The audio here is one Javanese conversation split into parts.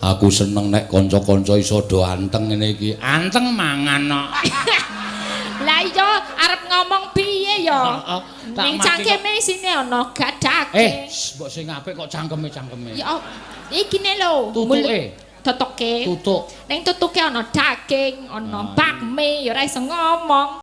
Aku seneng nek kanca-kanca iso do anteng ngene iki. Anteng mangan kok. Lah iya arep ngomong piye ya? Heeh. Ning cangkeme isine ana gadake. Mbok sing apik kok cangkeme-cangkeme. Ya ikine lho. Tutuke. Tutuke. Tutuk. Ning tutuke ana daging, ana bakmi, ya ora iso ngomong.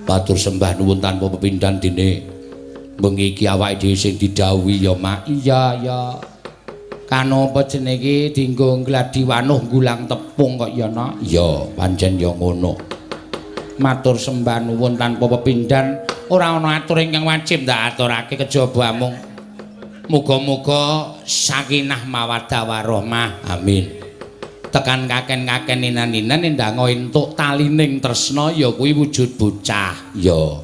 Matur sembah nuwun tanpa pepindhan dene bengi iki awake dhewe sing didhawuhi ya Mak. Iya ya. Kanapa jenenge iki dienggo gladi wanuh gulang tepung kok ya Nak? Iya, pancen ya ngono. Matur sembah nuwun tanpa pepindhan, ora ana atur ingkang wajib ndak aturake kejaba amung muga-muga sakinah mawaddah warahmah. Amin. Tekan kaken-kaken ninan-ninan ndang entuk talining tresna ya kuwi wujud bocah. Ya.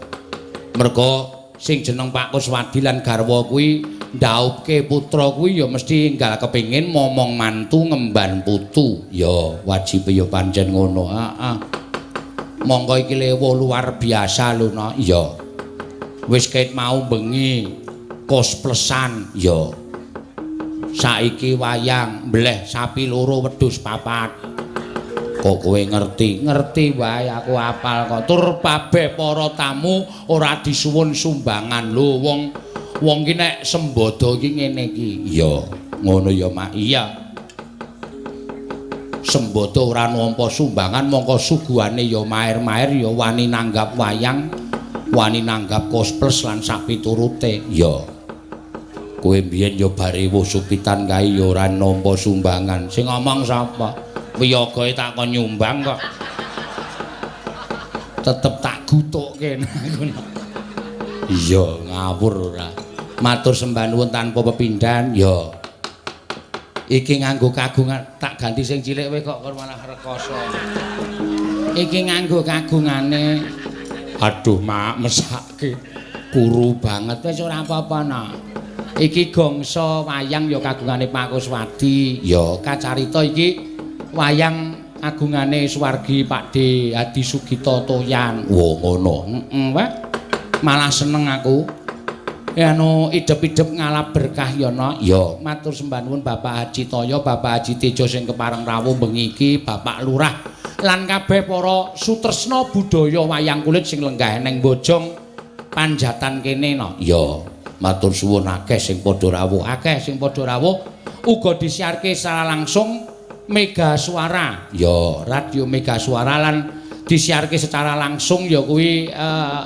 Merga sing jeneng Pak Kuswadi lan garwa kuwi ndaupke putra kuwi ya mesti enggal kepengin momong mantu ngemban putu. Ya, wajibe ya pancen ngono. Heeh. Monggo iki lewuh luar biasa lho, Nak. Ya. Wis ket mau bengi kosplesan. Ya. Saiki wayang mbleh sapi loro wedhus papat. Kok kowe ngerti? Ngerti wae aku apal kok. Tur kabeh para tamu ora disuwun sumbangan lho wong wong ki nek sembodo iki ngene iki. Iya, ngono ya Mak. Iya. Sembodo ora nampa sumbangan mongko suguhane ya maer-maer ya wani nanggap wayang, wani nanggap kosples lan sak piturute. Iya. Kowe mbiyen ya bare wuh supitan kae ya ora nampa sumbangan. Sing ngomong sapa? Wiyagae tak kon nyumbang kok. Tetep tak gutukke ngono. Iya, ngawur ora. Matur sembah nuwun tanpa pepindhan. Ya. Iki nganggo kagungan, tak ganti sing cilik kowe kok malah rekoso. Iki nganggo kagungane. Aduh, Mak, mesake. Kuru banget wis ora apa-apa, Nak. Iki gongso wayang ya kagungane Pak Kuswadi. Ya, kacarita iki wayang agungane Suwargi Pak D Hadi Sugito Toyan. Wo ngono. Heeh, wae. Malah seneng aku. Anu idep-idep ngalap berkah ya no. Ya, matur sembah nuwun Bapak Haji Toyo, Bapak Haji Tejo sing kepareng rawuh bengi iki, Bapak Lurah lan kabeh para sutresna budaya wayang kulit sing lenggah neng Bojong Panjatan kene no. Ya, matur suwun akeh sing padha rawuh, akeh sing padha rawuh uga disiarke secara langsung Mega Suara. Ya, Radio Mega Suara lan disiarke secara langsung ya kuwi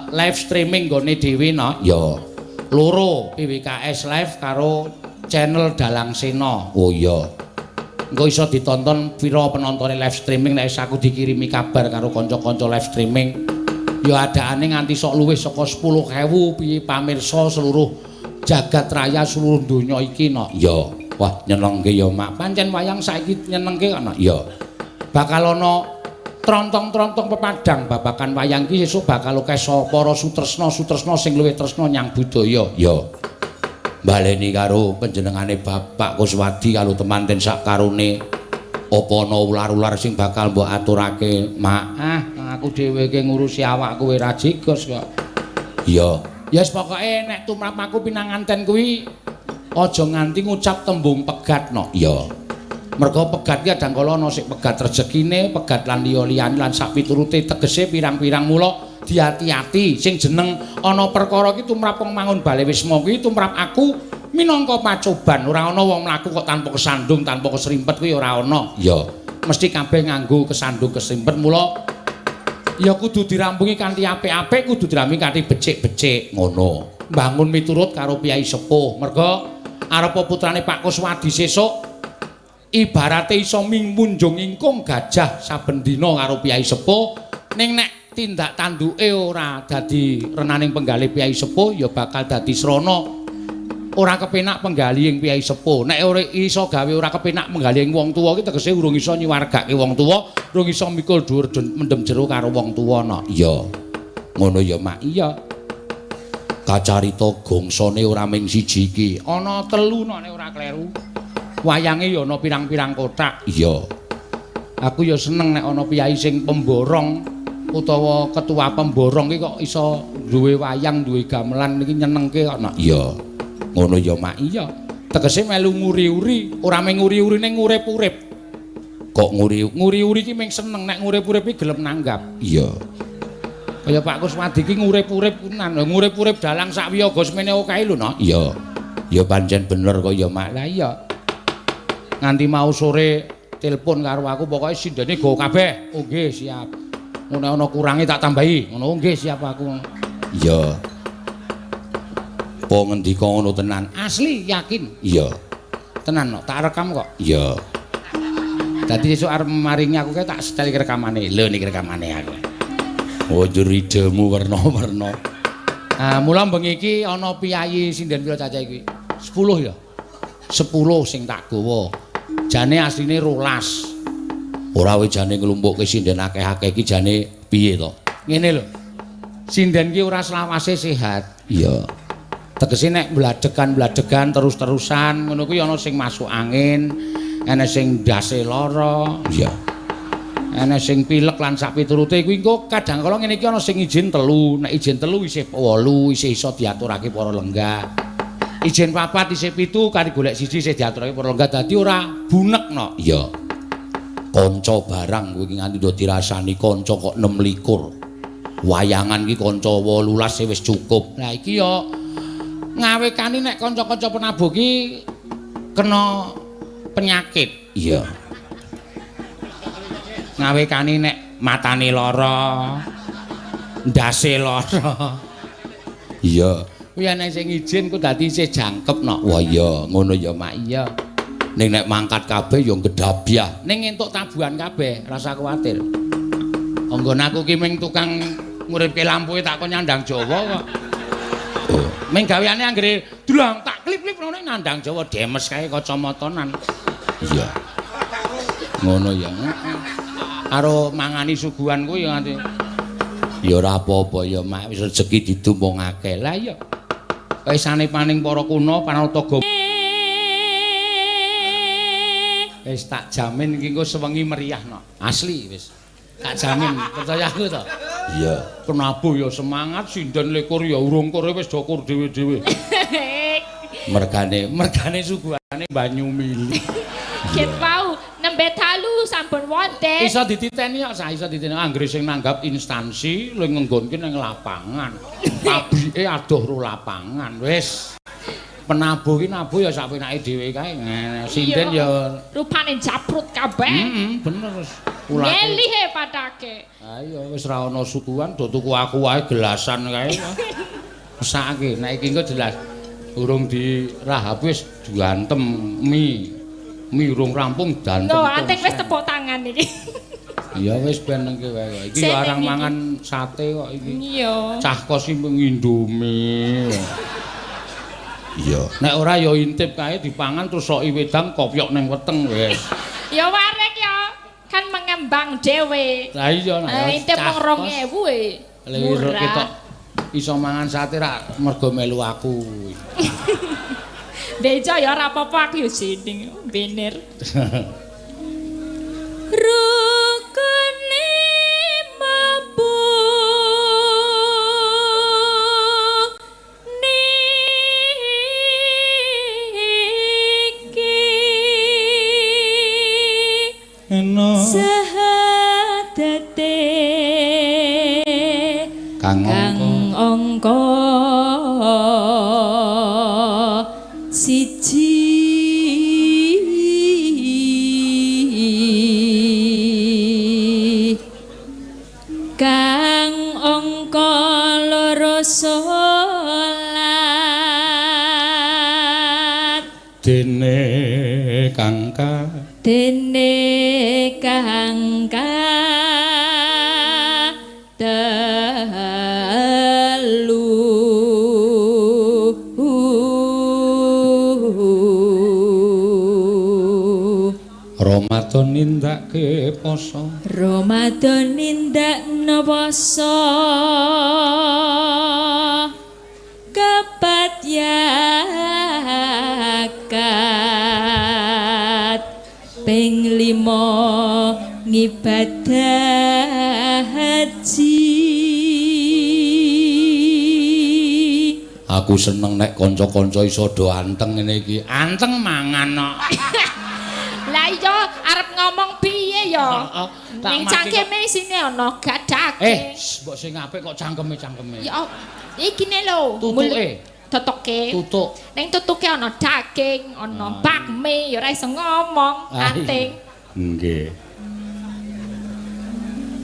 live streaming nggone dhewe no. Ya. Loro PWKS live karo channel Dalang Sena. Oh iya. Engko iso ditonton pira penontone live streaming nek aku dikirimi kabar karo kanca-kanca live streaming. Ya adaane nganti sok luwih saka 10.000 piye pamirsa seluruh jagat raya seluruh donya iki no. Ya. Wah, nyenengke ya, Mak. Pancen wayang saiki nyenengke kok no. Ya. Bakal ana trontong-trontong pepadang babakan wayang iki sesuk bakal akeh para sutresna-sutresna sing luwih tresna nyang budaya. Ya. Baleni karo panjenengane Bapak Kuswadi karo temanten sak karone apa ana ular-ular sing bakal mbok aturake, Mak? Ah, aku dhewe iki ngurusi awakku ora jigos kok. Iya. Ya wis pokoke nek tumrap aku pinanganten kuwi aja nganti ngucap tembung pegat no. Iya. Mergo pegat ki kadang kala ana sing pegat rezekine, pegat lan liya-liyane lan sak piturute tegese pirang-pirang mula diati-ati sing jeneng ana perkara ki tumrap wong mangun bale wisma kuwi tumrap aku minangka pacoban. Ora ana wong mlaku kok tanpa kesandung, tanpa kesrimpet kuwi ora ana. Ya, mesti kabeh nganggo kesandung kesrimpet mula ya kudu dirampungi kanthi apik-apik, kudu dirampungi kanthi becik-becik ngono. Bangun miturut karo piyai sepuh. Mergo arepa putrane Pak Kuswadi sesuk ibarate iso munjung ingkung gajah saben dina karo piyai sepuh, ning nek tindak tanduke ora dadi renaning penggalih piyai sepuh ya bakal dadi srana ora kepenak penggalih ing piyai sepuh. Nek ora iso gawe ora kepenak penggalih ing wong tuwa ki tegese urung iso nyuwargake wong tuwa, urung iso mikul dhuwur mendem jero karo wong tuwa no. Iya. Ngono ya, Mak. Iya. Kacarita gongsane ora ming siji iki. Ana telu no nek ora kleru. Wayange ya ana pirang-pirang kothak. Iya. Aku ya seneng nek ana piyai sing pemborong utawa ketua pemborong iki kok iso duwe wayang, duwe gamelan iki nyenengke kok no. Iya. Ngono ya, Mak. Iya. Tegese melu nguri-uri, ora mung nguri-uri ning ngurip-urip. Kok nguri-uri iki mung seneng, nek ngurip-urip iki gelem nanggap. Iya. Kaya Pak Kuswadi iki ngurip-urip tenan, ngurip-urip dalang sak wiyaga semene akeh lho, no. Iya. Ya pancen bener kok ya, Mak. Lah iya. Nganti mau sore telepon karo aku pokoke sindene go kabeh. Oh nggih, siap. Ngono ana kurange tak tambahi. Ngono nggih, siap aku. Iya. Apa ngendika ngono tenan? Asli yakin. Iya. Tenan no, tak rekam kok. Iya. Dadi sesuk arep maringi aku kae tak setel rekamane. Lho niki rekamane aku. Oh njur idemu werna-werna. Ah mula bengi iki ana piyayi sinden pira cacah iki? 10 ya. 10 sing tak gawa. Jane asline 12. Ora wis jane nglumpukke sinden akeh-akeh iki jane piye to? Ngene lho. Sinden ki ora selawase sehat. Iya. Tegese nek bladhegan-bladhegan terus-terusan ngono kuwi ana sing masuk angin, ana sing ndase lara, iya. Ana sing pilek lan sak piturute kuwi engko kadang kala ngene iki ana sing izin 3, nek izin 3 isih 8 isih iso diaturake para lenggah. Izin 4 isih 7 kari golek 1 isih diaturake para lenggah dadi ora bunek no. Iya. Kanca barang kowe iki nganti do dirasani kanca kok 26. Wayangan iki kanca 18 wis cukup. Lah iki ya ngawekani nek kanca-kanca penabuh ki kena penyakit. Iya. Ngawekani nek matane lara, ndase lara. Iya. Kuwi ana sing izin ku dadi isih jangkep no. Wah iya, ngono ya, Mak. Iya. Ning nek mangkat kabeh ya gedabyah. Ning entuk tabuhan kabeh, rasa kuwatir. Anggon aku ki ming tukang nguripke lampuke tak kon nyandang Jawa kok. Oh. Ming gaweane anggere dlang tak klip-klip ngono nandang Jawa demes kae kacamatanan. Iya. Ngono ya. Karo mangani suguhan kuwi ya nganti. Ya ora apa-apa ya, Mak, wis rezeki didumungake. Lah iya. Kaisane paning para kuna Panataga. Wis tak jamin iki engko sewengi meriah no. Asli wis. Tak jamin, percaya aku to. Iya. Penabuh ya semangat, sinden likur ya urung kore wis dokur dhewe-dhewe. Mergane suguhane banyu mili. Ket wau nembe dalu sampun wonten. Iso dititeni kok, sah iso dititeni. Anggere sing nanggap instansi luwih ngenggonke ning lapangan. Pabrike adoh ro lapangan. Wis. Penabuh ki nabuh ya sak penake dhewe kae. Sinden ya rupane japrut kabeh. Heeh, bener wis. Ulake. Ngelihe padake. Ha iya wis ra ana sukuan do tuku aku wae gelasan kae. Mesake nek iki engko jelas urung dirahap wis diantem mi. Mi urung rampung dantem. Lho, anting wis tepuk tangan iki. Iya wis ben nengke wae kok. Iki ya arang mangan sate kok iki. Iya. Cah kos iki Indomie. Iya. Nek ora ya intip kae dipangan terus soki wedang kopyok ning weteng wis. Ya warek ya. Kan mengembang dhewe. Lah iya nek intip mung 2000 e. Murah. Ketok iso mangan sate rak mergo melu aku. Bejo ya ora apa-apa aku ya jeneng bener. Rukune mampu niki eno sahadate kang angka siji kang angka loro salat dene kang ka dene kang ka telu Ramadan nindakake poso. Ramadan nindakno poso kepat yakat ping 5 ngibadah haji. Aku seneng nek kanca-kanca iso do anteng ngene iki. Anteng mangan kok. Lah iya arep ngomong piye ya? Ning cangkeme isine ana gadake. Mbok sing apik kok cangkeme-cangkeme. Ya ikine lho, tutuke. Tutuke. Tutuk. Ning tutuke ana daging, ana bakmi, ya ora iso ngomong, anting. Nggih.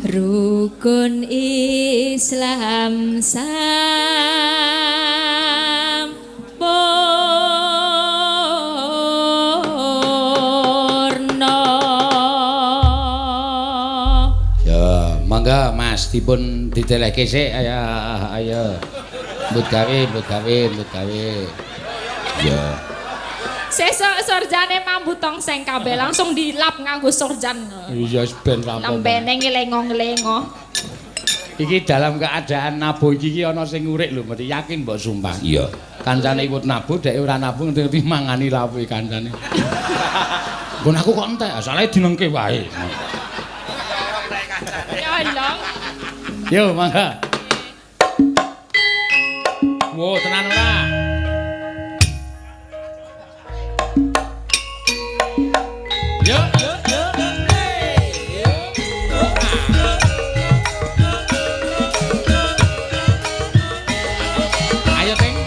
Rukun Islam sampurna. Ya, mangga Mas dipun ditelehke sik ayo ayo. Mbut gawe, mbut gawe, mbut gawe. Ya. Sesuk sorjane mambu tongseng kabeh langsung dilap nganggo sorjan. Iya wis ben rampung. Lembene ngelengo-ngelengo. Iki dalam keadaan nabuh iki ana sing ngurik lho, mesti yakin mbok sumpah. Iya. Kancane ikut nabuh, dhek ora nabuh ngerti-ngerti mangani lawuhe kancane. Nggon aku kok entek, asale dinengke wae. Nyolong. Yo mangga. Wo, tenan ora? Yo yo yo. Ayo Ting.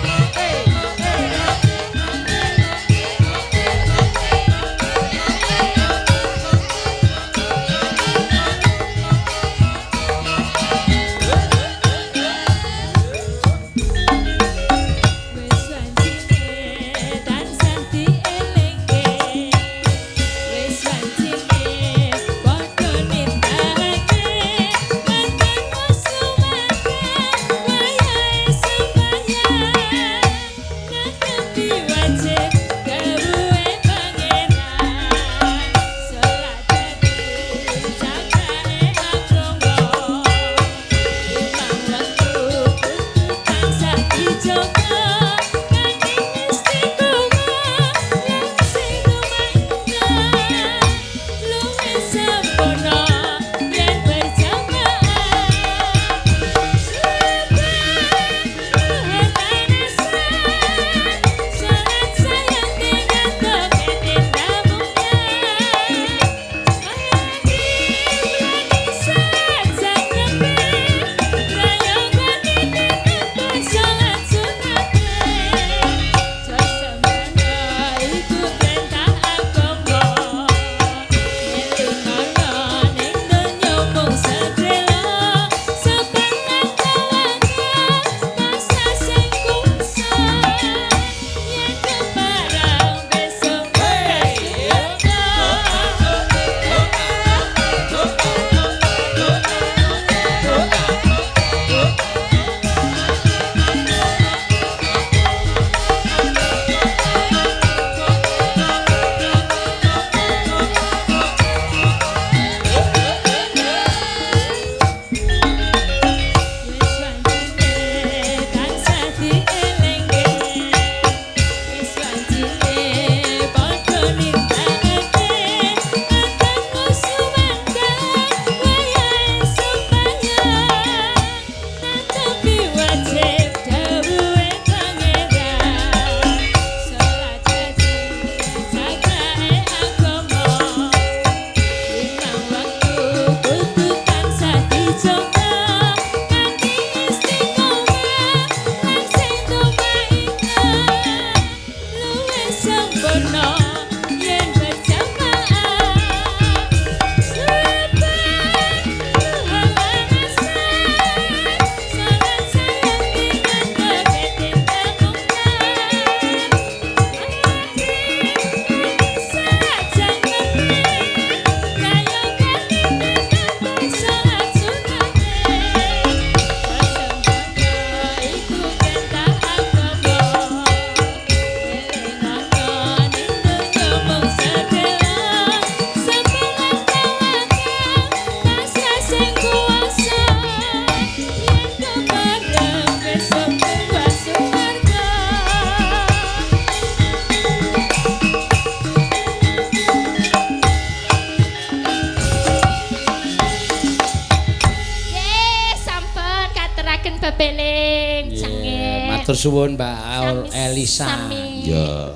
suwun Mbak Elisa. Ya.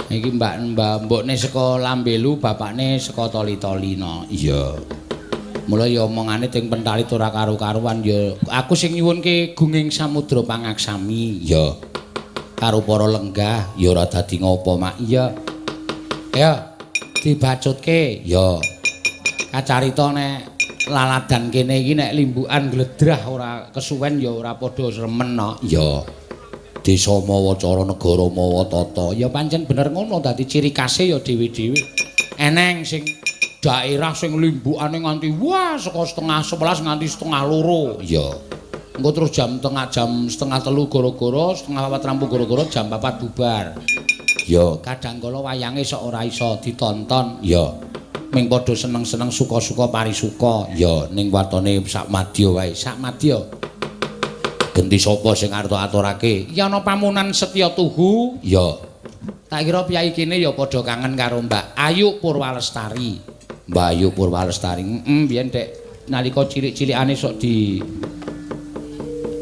Iki Mbak mbokne saka Lambelu, bapakne saka Toli-Toli no. Iya. Mula ya omongane teng Pentalit ora karu-karuan ya. Aku sing nyuwunke gunging samudra pangaksami. Ya. Karo para lenggah ya ora dadi ngopo, Mak. Iya. Ya, dibacutke. Ya. Kacarita nek laladan kene iki nek limbukan gledrah ora kesuwen ya ora padha remen no. Ya. Desa mawa cara, negara mawa tata. Ya pancen bener ngono, dadi ciri khase ya dhewe-dhewe. Eneng sing daerah sing limbukane nganti wah saka 10:30 nganti 1:30. Ya. Engko terus jam 2:30 gara-gara, 3:30 rampung gara-gara jam 4 bubar. Ya, kadang kala wayange sok ora iso ditonton. Ya. Ming padha seneng-seneng suka-suka parisuka. Ya, ning watone sak madya wae, sak madya. Genti sapa sing arep aturake? Ya ana pamunan Setya Tuhu. Ya. Tak kira piyai kene ya padha kangen karo Mbak Ayu Purwalestari. Mbak Ayu Purwalestari. Heeh, biyen dek nalika cilik-cilikane sok di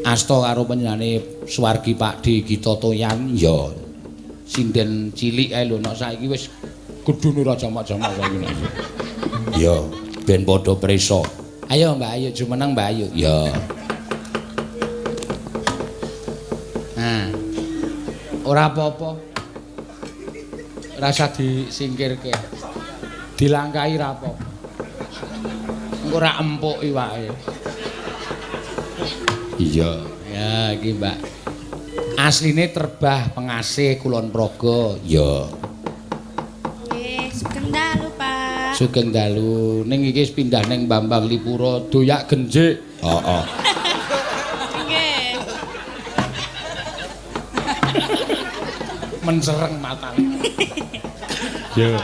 asta karo panjenengane Suwargi Pak D Gita Toyan. Ya. Sinden cilik ae lho, nek saiki wis gedune ora jamak-jamak saiki nek. Ya, ben padha prisa. Ayo Mbak Ayu jumeneng Mbak Ayu. Ya. Nah. Ora apa-apa. Rasa disingkirke. Dilangkahi ra apa-apa. Engko ora empuk iwake. Iya, ya iki Mbak. Asline Terbah Pengasih Kulon Progo. Ya. Nggih, sugeng dalu, Pak. Sugeng dalu. Ning iki wis pindah ning Bambang Lipura, doyak genjik. Heeh. Nggih. Mencereng matane. Yo.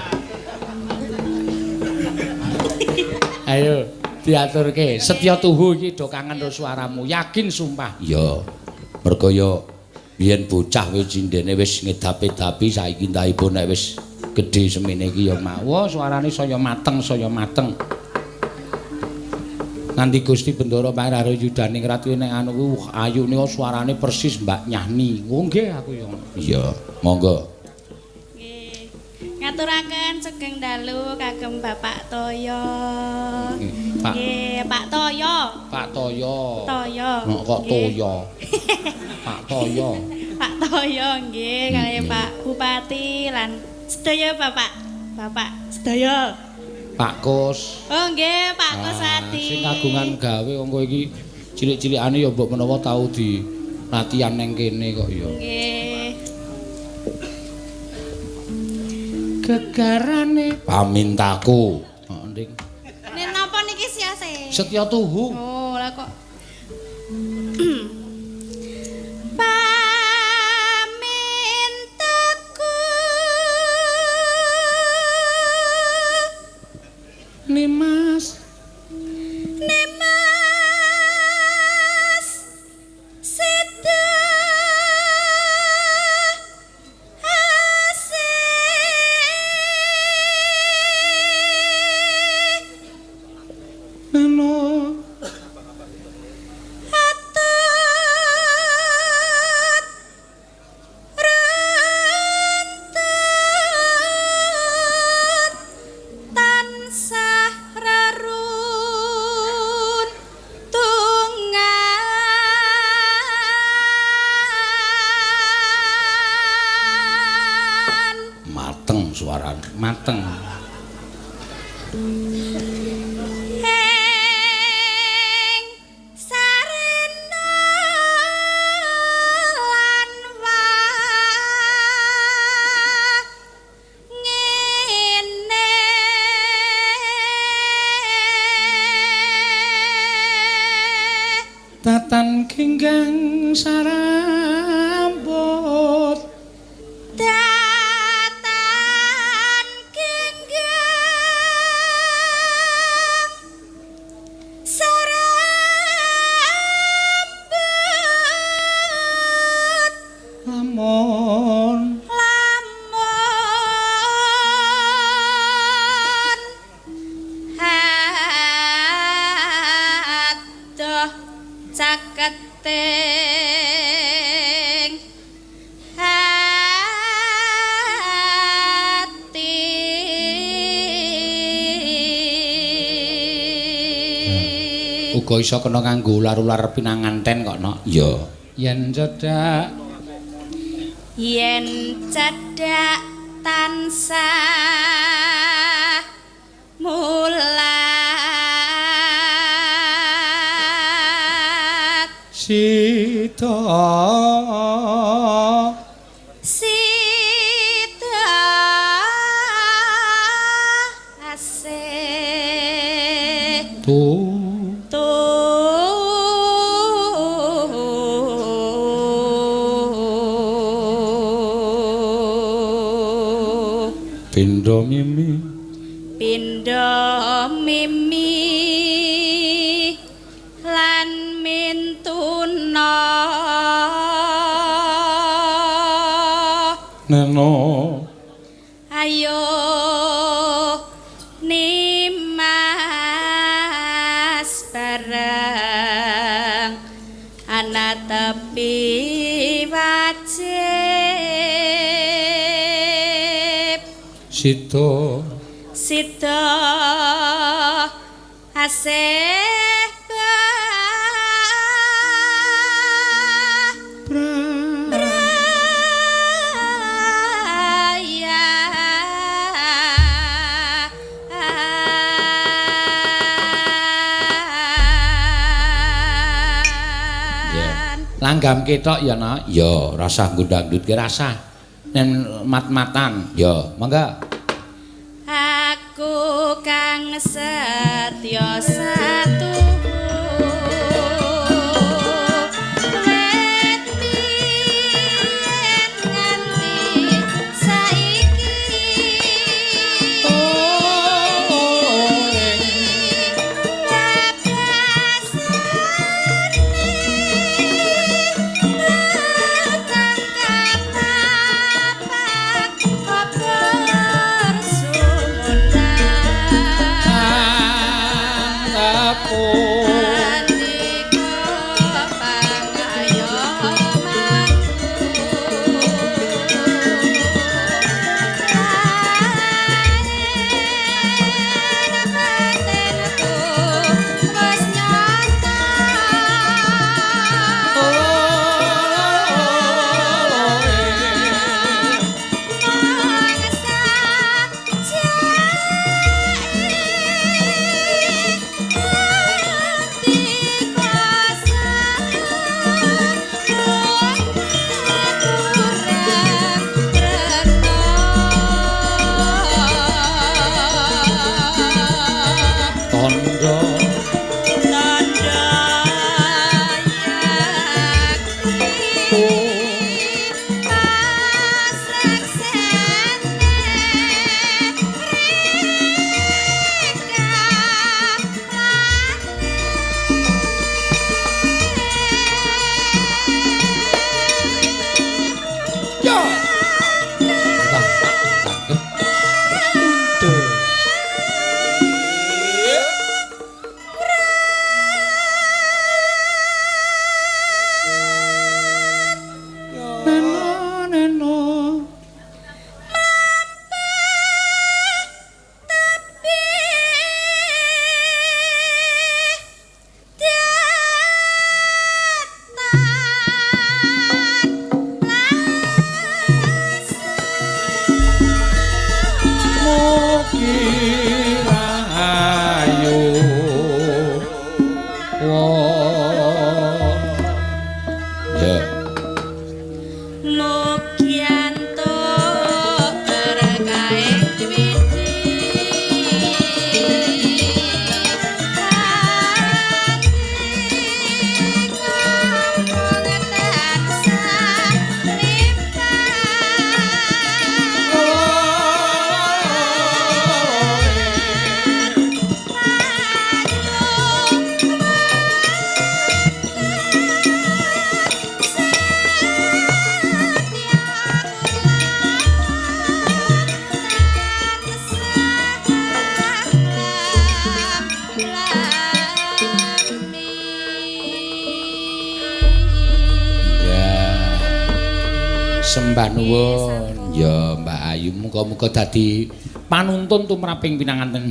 Ayo diaturke. Setya Tuhu iki do kangen karo suaramu. Yakin sumpah. Iya. Mergo ya biyen bocah wis cindene wis ngedapi-dapi saiki entahipun nek wis gedhe semene iki ya mawa suarane saya mateng, saya mateng. Nganti Gusti Bendara Pangeran Yudaning Ratu nek anu kuwi ayune suarane persis Mbak Nyahni. Oh nggih aku ya. Iya, monggo. Nggih. Ngaturaken sugeng dalu kagem Bapak Toyo. Pak. Nggih, Pak Toyo. Pak Toyo. Toyo. Kok kok Toyo. Pak Toyo. Pak Toyo nggih kaliyan Pak Bupati lan sedaya Bapak. Bapak sedaya. Pak Kus. Oh nggih, Pak Kusadi. Sing kagungan gawe wong kowe iki cilik-cilikane ya mbok menawa tau di latihan nang kene kok ya. Nggih. Gegarane pamintaku. Heeh, Nding. Nek napa niki siase? Setya Tuhu. Oh, lah kok. Pamintaku Nimas, Nimas Sida Asih Nano Atut Rentut tansah rarun tungan. Mateng suarane, mateng. Ing sarena lan wangene Tatan ginggang sarambut datan genggang sarambut lamun lamun adoh caketing Uga iso kena kanggo ular-ular pinanganten kok, Nok. Iya. Yen cedhak, yen cedhak tansah mulat sida sida asih tu pindha mimi, pindha mimi lan mintuna neno ayo nimas bareng ana tepi wajib sida sida asih braya. Langgam ketok ya, Nak. Ya, rasah nggo dangdut ki rasah. Nen mat-matan. Ya, mangga. Aku kang setya satu wit biyen nganti saiki Tondo Neno neno Mugi rahayu. Ya. Sembah nuwun ya Mbak Ayu, muga-muga dadi panuntun tumraping pinanganten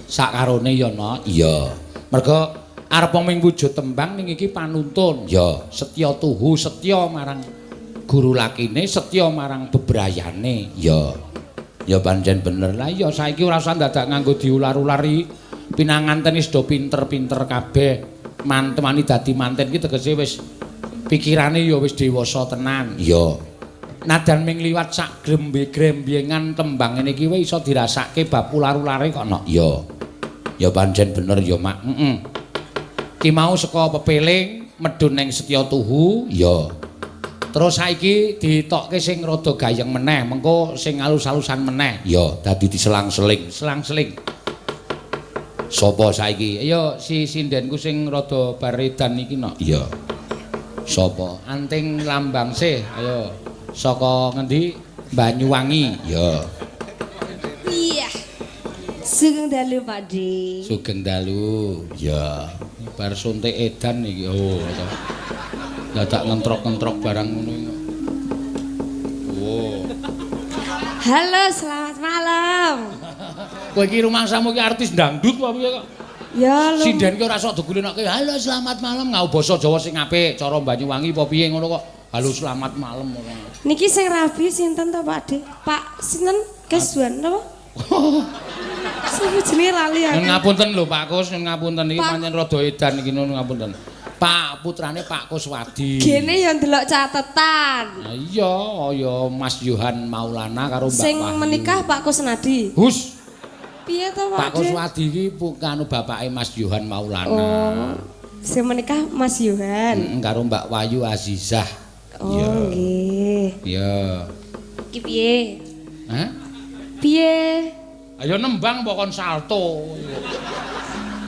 sakarone ya, Nok. Iya. Mergo arep ming wujud tembang ning iki panuntun. Ya, setya tuhu, setya marang guru lakine, setya marang bebrayane. Ya. Ya pancen bener. Lah iya saiki ora usah dadak nganggo diular-ulari. Pinanganten wis do pinter-pinter kabeh. Mantemani dadi manten iki tegese wis pikirane ya wis dewasa tenan. Iya. Nadan ming liwat sak grembe-grembyengan tembang ngene iki wis iso dirasake bab ular-ulare kok nok. Ya. Ya pancen bener ya, Mak. Heeh. Ki mau saka pepeling medhun ning Setya Tuhu, ya. Terus saiki ditokke sing rada gayeng meneh, mengko sing alus-alusan meneh. Ya, dadi diselang-seling, selang-seling. Sapa saiki? Ayo si sindenku sing rada baredan iki nok. Iya. Sapa? Anting Lambang sih. Ayo. Saka ngendi? Banyuwangi. Ya. Iya. Sugeng dalu, Pak D. Sugeng dalu. Ya. Bar suntik edan iki. Oh, dadak ngentrok-ngentrok barang ngono iki. Oh. Halo, selamat malam. Kowe iki rumangsamu iki artis dangdut apa piye kok? Ya lho. Sinden ki ora sok digulinake. Halo, selamat malam ngau basa Jawa sing apik, cara Banyuwangi apa piye ngono kok. Halo, selamat malam ngono. Niki sing rabi sinten to, Pak D? Pak sinten? Keswan napa? Sapa jenenge lali aku. Nyun ngapunten lho Pak Kus, nyun ngapunten iki pancen rada edan iki nyun ngapunten. Pak putrane Pak Kuswadi. Gene ya ndelok catetan. Nah, iya, ya Mas Yohan Maulana karo Mbak Sing Wahyu. menikah Pak Kusnadi. Hus. Piye to, Pak? Pak Kuswadi iki pukanu bapake Mas Yohan Maulana. Oh. Sing menikah Mas Yohan. Karo Mbak Wahyu Azizah. Oh, nggih. Iya. Iki piye? Hah? Piye? Ayo nembang apa kon salto.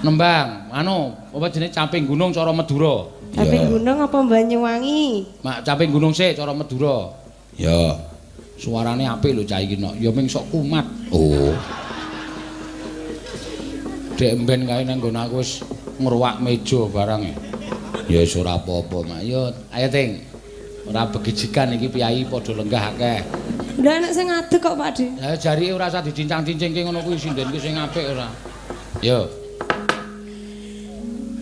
Nembang, anu, apa jenenge Caping Gunung cara Madura. Caping Gunung apa Banyuwangi? Mak Caping Gunung sik cara Madura. Ya. Suarane apik lho cah iki nok. Ya ming sok kumat. Oh. Dek mben kae nang nggon aku wis ngruwak meja barang. Ya wis ora apa-apa, Mak. Yo, ayo Ting. Ora begijikan iki piyayi padha lenggah akeh. Ndak enak sing ngadeg kok, Pak De. Lah jarike ora usah dicincang-cincingke ngono kuwi sinden ki sing apik ora. Yo.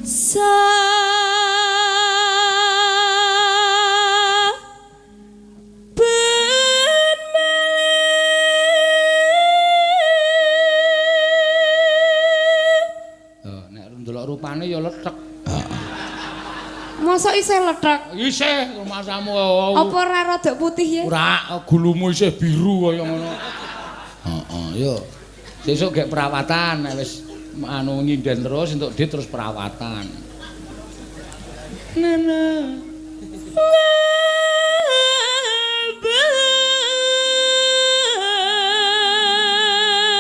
Saben Oh, nek ndelok rupane ya lethek. Mosok isih lethek? Isih rumasamu. Apa ora rada putih ya? Ora, gulumu isih biru kaya ngono. Heeh, yo. Sesuk gek perawatan nek wis anu nyinden terus entuk dit terus perawatan. Nana.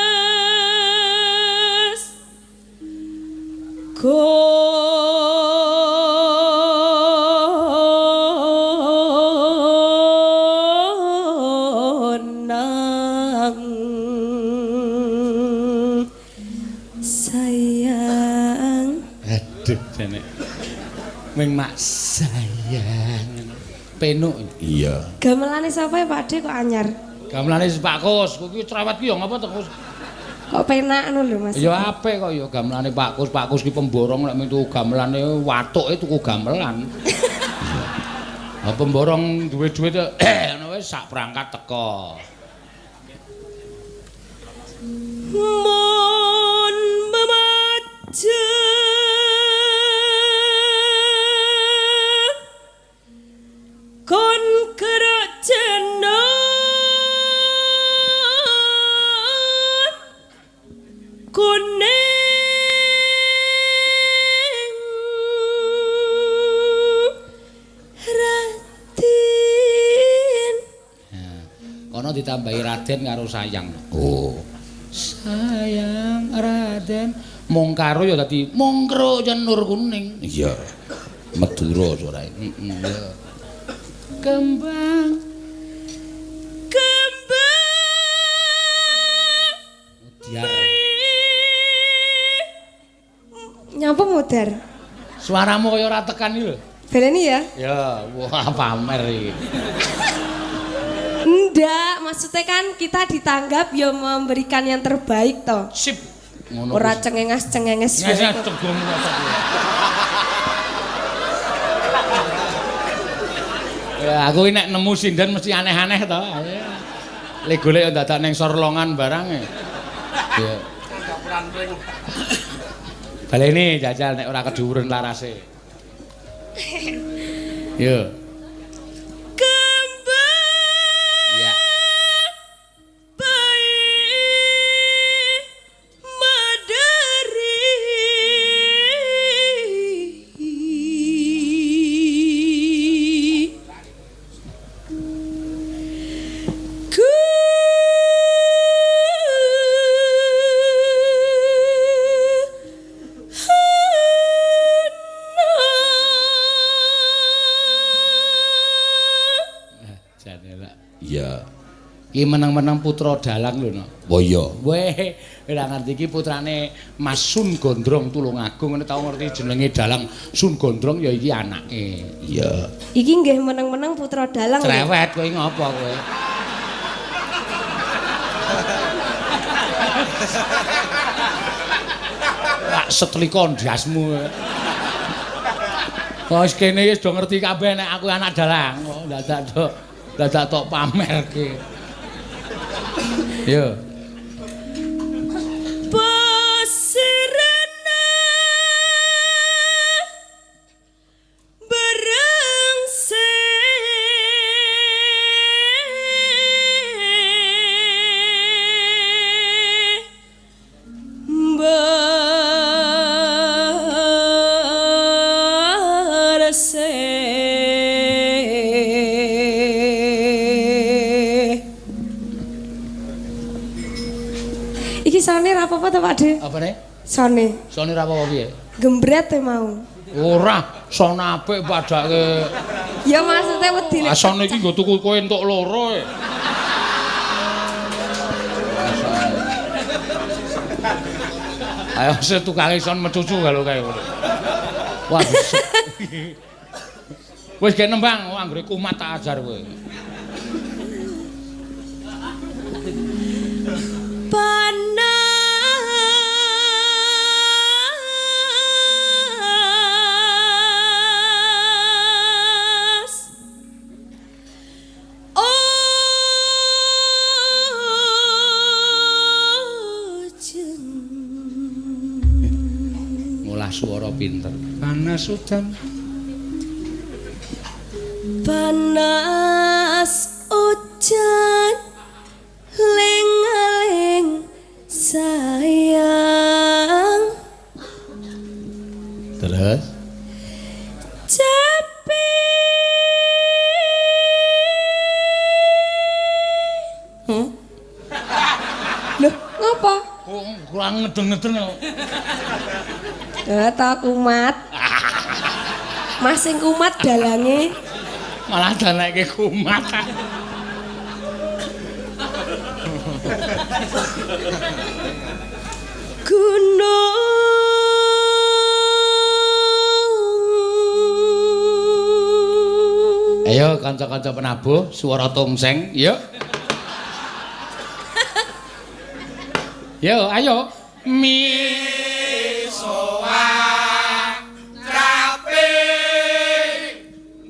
Ngabes konang sayang. Aduh jane. Ming mak sayang. Penuk. Iya. Gamelane sapa ya Pak De kok anyar? Gamelane Pak Kus, kuwi cerewet ki ya ngapa to Kus? Kok penak ngono lho Mas. Ya apik kok ya gamelane Pak Kus. Pak Kus ki pemborong lek ming tuku gamelane watuke tuku gamelan. Lah pemborong duwe duit ngono wis sak perangkat teko. Mon memaja kon gerak jenot kuning Raden. Kono ditambahi Raden karo sayang. Oh. Sayang Raden mung karo ya dadi mungkro cenur kuning. Iya. Madura suarae. Heeh ya. Kembang kembang Mudiar. Nyapa mudar? Suaramu kaya ora tekan iki lho. Baleni ya? Ya, wah pamer iki. Ndak, maksudnya kan kita ditanggap ya memberikan yang terbaik toh. Sip. Ngono Ora cengenges-cengenges. Nges cegong kok. Ya aku nek nemu sinden mesti aneh-aneh to. Le golek dadak ning sorlongan barang e. Ya. Baleni jajal nek ora kedhuwuren larase. Yo. Kembang. Ya. Bayi madari. Iya. Iki menang-menang putra dalang lho, Nok. Oh iya. Weh, ora ngerti iki putrane Mas Sun Gondrong Tulungagung, ngene tau ngerti jenenge dalang Sun Gondrong ya iki anake. Iya. Iki nggih menang-menang putra dalang. Cerewet kowe ngopo kowe? Lak setlika ndasmu. Kok wis kene wis do ngerti kabeh nek aku anak dalang. Kok dadak tok dadak tok pamerke. Yo. Pasirana berengse berse. Iki sone ra apa-apa to, Pak De? Apa ne? Sone. Sone ra apa-apa piye? Gembret e mau. Ora, sone apik padake. Ya maksudnya wedi nek. Ah sone iki nggo tuku kowe entuk loro e. Ayo setukange son mecucu kalau kae ngono. Wah. Wis gek nembang, anggere kumat tak ajar kowe. Panas ojen. Ngolah suara pinter. Panas udan. Panas ujan ling-ling sayang. Terus cepi. Loh, ngopo? Kok kurang ngedeng-ngedeng kok. Eh, ta kumat. Mas sing kumat dalange. Malah danake kumat. Gunung. Ayo kanca-kanca penabuh suara tongseng, yuk. Yo, ayo. Mi soa trape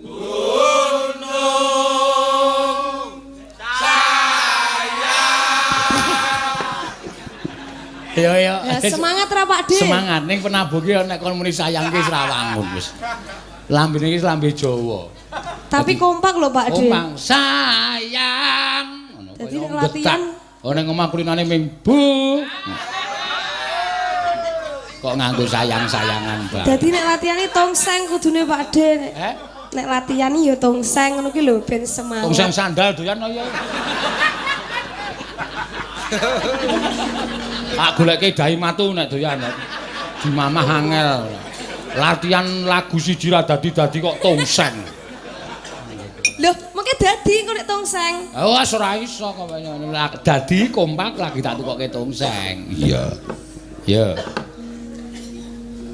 gunung sayang. Yo yo. Ya, semangat ra Pak De. Semangat ning penabuh ki nek kon muni sayang ki wis ra wangun wis. Lambene iki lambe Jawa. Tapi kompak lho Pak De. Kompak sayang. Ngono Dadi kaya nek latihan getak. Oh ning omah kulinane ming bu. Kok nganggo sayang-sayangan banget. Dadi nek latihan iki tongseng kudune Pak De. Eh? Nek latihan iki ya tongseng ngono ki lho ben semangat. Tongseng sandal doyan ya. Tak goleke dahi matu nek doyan. Dimamah angel. Latihan lagu siji ra dadi-dadi kok tongseng. Loh, mengke dadi engko nek tongseng. Oh, wis ora iso kok dadi kompak lagi tak tukoke tongseng. Iya. Iya.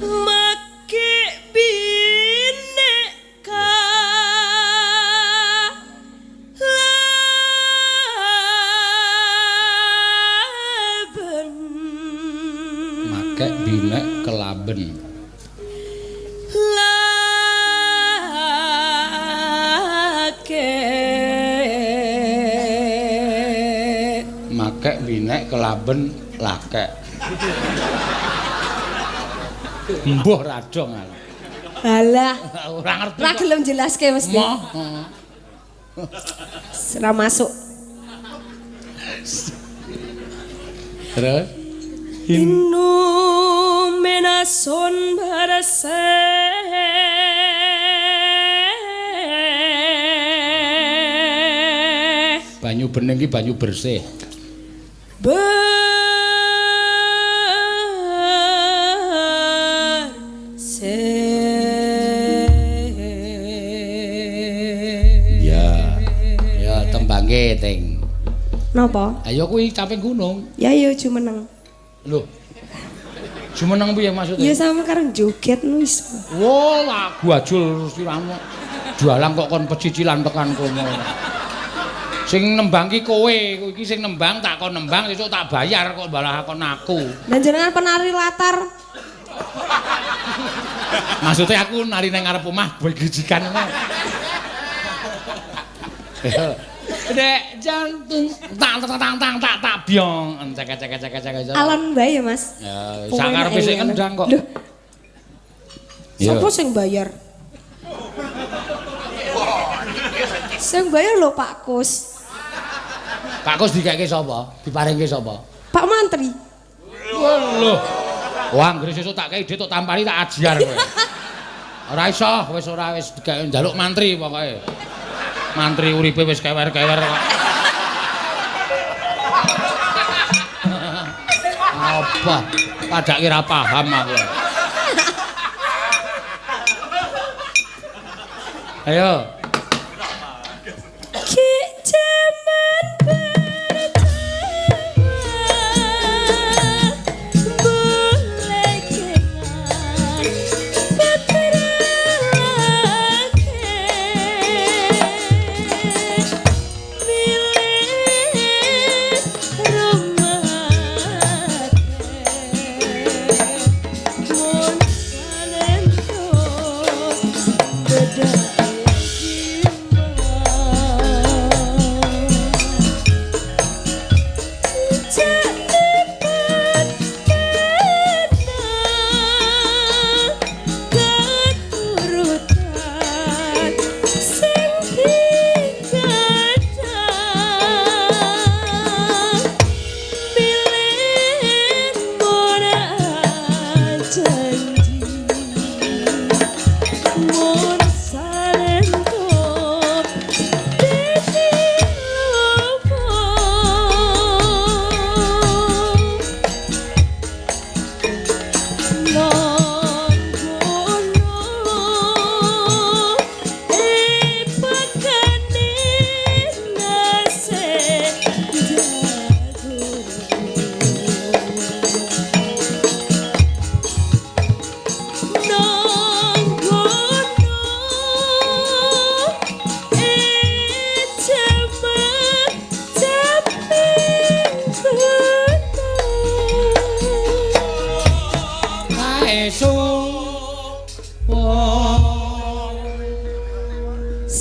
Make bineka laben. Makek binek kelaben. Lake. Makek binek kelaben lakek. Mbuh radong aku. Alah, Ora ngerti. ora gelem jelaske mesti. Moh. Ora masuk. Terus Inu menason barase. Banyu bening ki banyu bersih. Bersih. Ya. Ya tembangke ting. Napa? Ayo kuwi caping gunung. Ya ya jumeneng. Lho. Jumeneng piye maksudnya? Ya sama karo joget nu iso. Wo, lagu ajul siramu. Jualan kok kon pecicilan tekan kono. Sing nembang ki kowe, iki sing nembang tak kon nembang sesuk tak bayar kok malah kon aku. Dan jenengan penari latar. Maksudnya aku nari nang ngarep omah begijikan ngono. Dek jantung tak tak tak tak tak tak byong cek cek cek cek cek. Alon bae ya, Mas. Ya, sakarepe sik kendang kok. Lho. Sopo sing bayar? Sing bayar lho Pak Kus. Pak Kus dikeke sapa? Diparingke sapa? Pak Mantri. Lho. Wah, anggere sesuk tak kei dhuwit tok tampani tak ajiar kowe. Ora iso, wis ora wis dikeke njaluk mantri pokoke. Mantri uripe wis kewer-kewer kok. Apa? Padake ora paham aku. Ayo. Ki jaman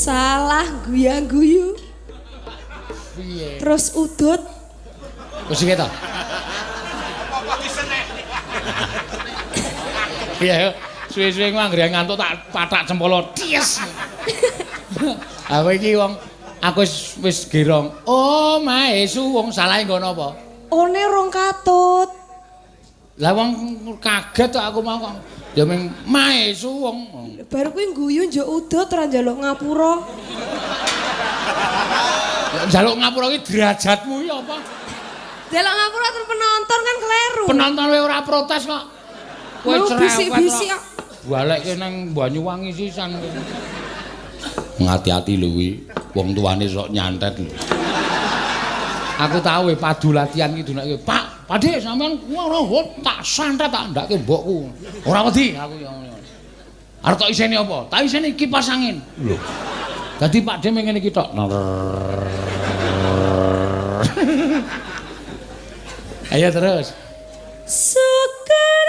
Salah guyang-guyu. Piye? Terus udut. Wis iki to. Piye suwe-suwe ku anggere ngantuk tak pathak cempolo. Ties. Aku iki wong aku wis gerong. Oh, mae suwung salahe nggo napa? One rong katut. Lah wong kaget kok aku mau kok. Ya ming mae suwung. Baru kuwi guyu njuk udut ora njaluk ngapura. Njaluk ngapura iki derajatmu iki apa? Njaluk ngapura terus penonton kan kleru. Penonton wae ora protes kok. Kowe cerewet. Bisik-bisik kok. Balekke nang Banyuwangi sisan. Ngati-ati lho kuwi, wong tuane sok nyantet lho. Aku tau padu latihan iki dunake, Pak, Pakde sampean ora tak santet tak ndake mbokku. Ora wedi aku ya ngono. Arep tok iseni apa? Tak iseni kipas angin. Lho. Dadi Pakde mung ngene iki tok. Ayo terus. Syukur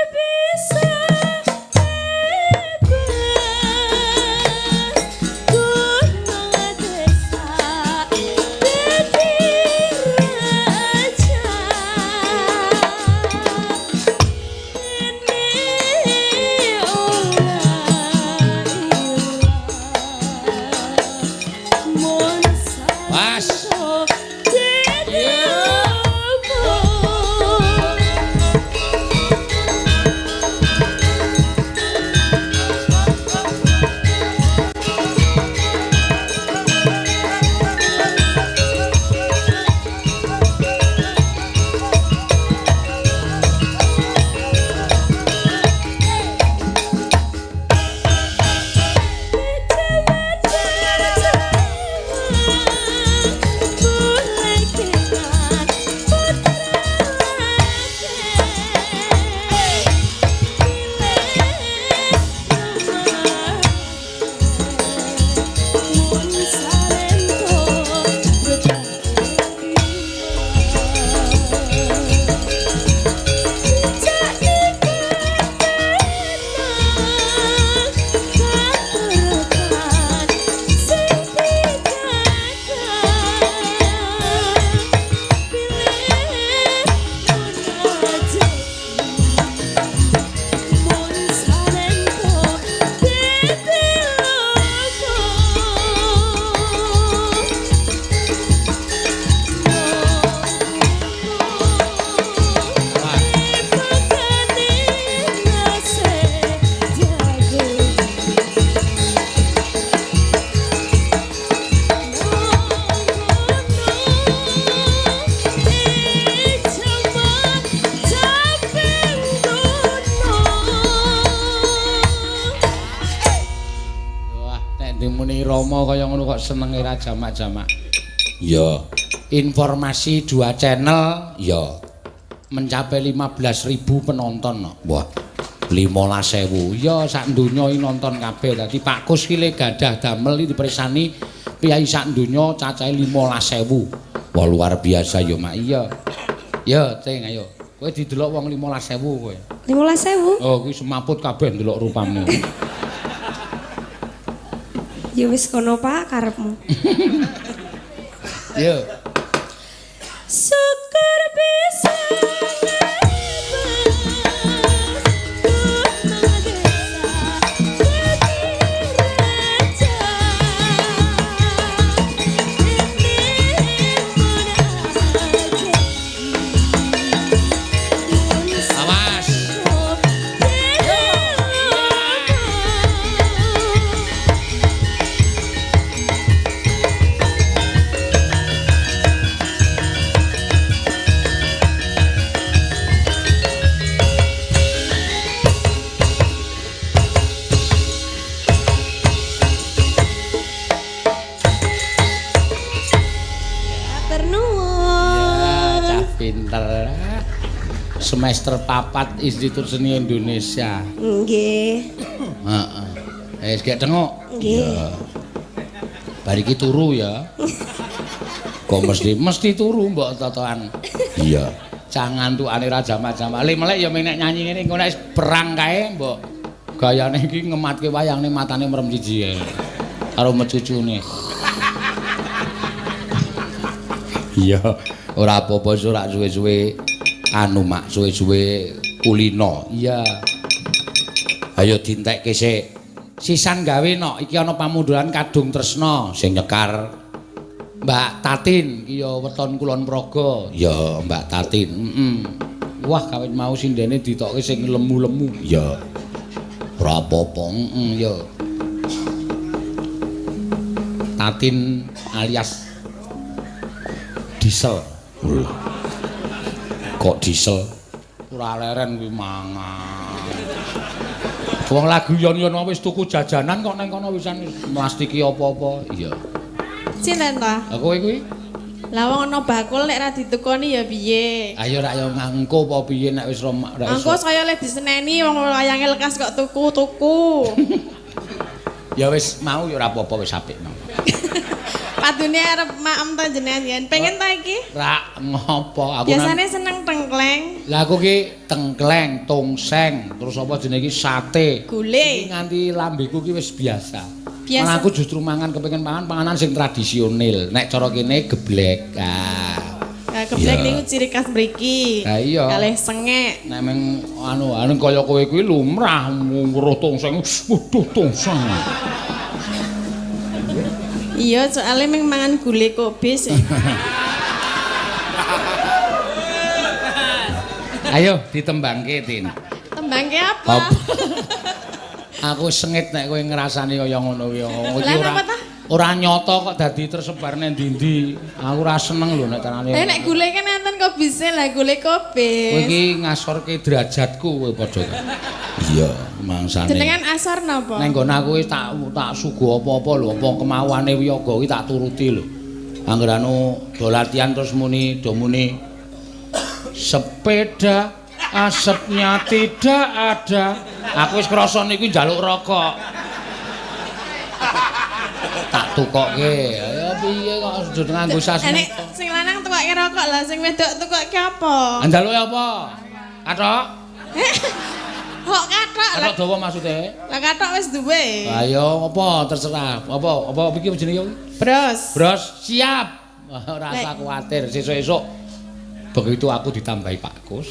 krama kaya ngono kok senenge ra jamak-jamak. Iya. Informasi 2 channel ya mencapai 15.000 penonton no. Wah, 15.000. Ya sak donya iki nonton kabeh. Dadi Pak Kus ki le gadah damel iki dipersani piyai sak donya cacahe 15.000. Wah, luar biasa ya, Mak. Iya. Ya, Ceng, ayo. Kowe didelok wong 15.000 kowe. 15.000? Oh, kuwi semaput kabeh ndelok rupamu. Ya wis kono Pak karepmu. Yo. Syukur bisa Awas. Matur nuwun. Cah pinter. Semester 4 Institut Seni Indonesia. Nggih. Heeh. Wis gek tengok. Nggih. Bar iki turu ya. Kok mesti turu mbok totoan. Iya. Cah ngantukane ra jamak-jamak. Le melek ya menek nyanyi ngene engko nek perang kae mbok gayane iki ngematke wayangne matane merem siji ae. Karo mecucune. Iya, ora apa-apa ora suwe-suwe anu mak suwe-suwe kulino. Iya. Ayo dintekke sik. Sisan gawe nok iki ana pamunduran Kadung Tresna sing nyekar Mbak Tatin iki ya weton Kulon Progo. Ya Mbak Tatin. Heeh. Wah kawit mau sindene ditokke sing lemu-lemu. Ya. Ora apa-apa. Heeh ya. Tatin alias Diesel. Kok diesel? Ora leren kuwi mangan. Wong lagu yon-yon wis tuku jajanan kok nang kono wisan mlastiki apa-apa. Iya. Sinten ta? Lah kowe kuwi? Lah wong ana bakul nek ra ditukoni ya piye? Ayo rak ya ngangko apa piye nek wis ora iso. Engko saya le diseneni wong wayange lekas kok tuku-tuku. Ya wis mau ya ora apa-apa wis apik mau. Padune arep maem ta jenengan yen. Pengen ta iki? Rak ngopo aku biasane seneng tengkleng. Lah aku ki tengkleng, tongseng, terus apa jenenge iki sate. Gule. Iki nganti lambeku ki wis biasa. Malah aku justru mangan kepengin mangan panganan sing tradisional. Nek cara kene geblek. Ah. Nah, geblek niku ciri khas mriki. Lah iya. Kalih sengek. Nek meng anu kaya kowe kuwi lumrah weruh tongseng. Waduh tongseng. Iya, soalnya meng mangan gule kobis. Ayo ditembangke, Tin. Tembangke apa? Aku sengit nek kowe ngrasani kaya ngono kuwi. Lah napa ta? Ora nyata kok dadi tersebar nang ndi-ndi. Aku ora seneng lho nek carane. Lah nek gule kan enten kobise, lah gule kobis. Kowe iki ngasorke derajatku kowe padha. Iya, mangsane. Jenengan asor napa? Neng nggon aku wis tak suguh apa-apa lho, apa kemauane wiyaga kuwi tak turuti lho. Angger anu do latihan terus muni do muni sepeda asapnya tidak ada. Aku wis krasa niku njaluk rokok. Tak tukokke. Ya piye kok aja nganggo sasmita. Nek sing lanang tukokke rokok lah, sing wedok tukokke apa? Njaluke apa? Kathok. Kok kathok? Kathok dawa maksude? Lah kathok wis duwe. Ayo apa terserah. Apa apa iki jenenge? Bros. Bros siap. Ora usah kuwatir, sesuk-esuk begitu aku ditambahi Pak Kus.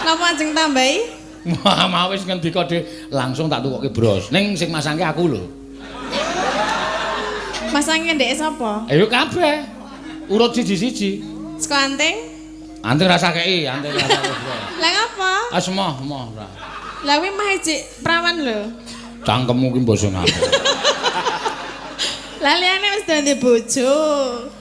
Napa ajeng tambahi? Wah, mau wis ngendika dhewe langsung tak tukokke bros. Ning sing masangke aku lho. Masangke ndeke sapa? Ayo kabeh. Urut siji-siji. Saka anting? Anting rasa kei, anting rasa kei. Lah ngapa? Ah semoh, moh ora. Lah kuwi mah ijik prawan lho. Cangkemmu ki mbok sing apa. Lah liyane wis dadi bojo.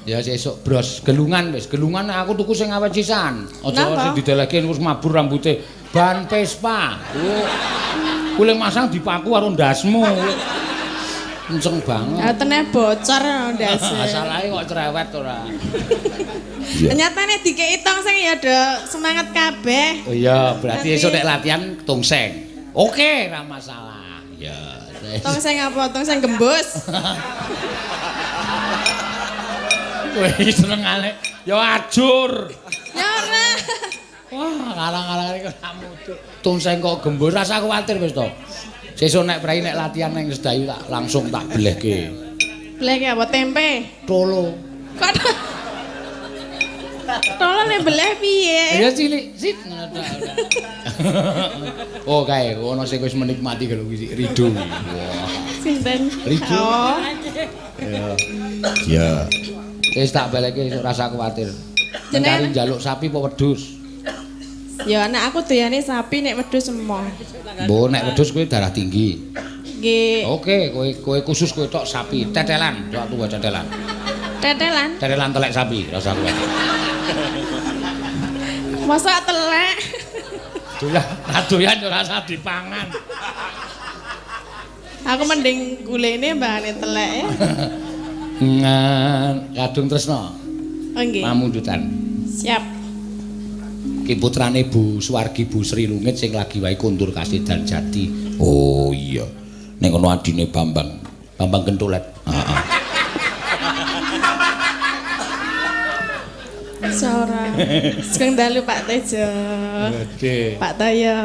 Ya sesuk bros gelungan wis, gelungan aku tuku sing awet sisan. Aja sing didelehke wis mabur rambute. Ban Vespa. Kuwi masang dipaku karo ndasmu. Kenceng banget. Ha teneh bocor ndase. Salahe kok cerewet ora. Nyatane dikeki tongseng ya do semangat kabeh. Oh iya, berarti esuk nek latihan tongseng. Oke, ora masalah. Ya. Tongseng apa? Tongseng gembus. Kowe iki senengane ya ajur. Ya ora. Wah, kalang-kalang iki ora mutu. Tongseng kok gembus, rasa kuwatir wis to. Sesuk nek prei nek latihan ning Sedayu tak langsung tak belehke. Belehke apa tempe? Tolo. Kok tolo nek beleh piye? Ya cilik, sit ngono tok. Oh kae ono sing wis menikmati kalau kuwi Rido. Wah. Sinten? Rido. Oh. Ya. Ya. Wis tak balekke esuk rasa kuwatir. Jenengan Mencari njaluk sapi apa wedhus? Ya anak aku doyane sapi nek wedhus emoh. Mbok nek wedhus kowe darah tinggi. Nggih. Oke, kowe khusus kowe tok sapi, tetelan, tok tuwa tetelan. Tetelan? Tetelan telek sapi rasa kuwatir. Masa telek? Doyan, doyan ora usah dipangan. Aku mending gulene mbahane telek ya. Ngan kadung tresna. Oh nggih. Pamundutan. Siap. Ki putrane Bu Suwargi Bu Sri Lungit sing lagi wae kondur kasedan jati. Oh iya. Ning kono adine Bambang. Bambang Kentulet. Heeh. Sora. Sugeng dalu Pak Tejo. Gede. Pak Toyo.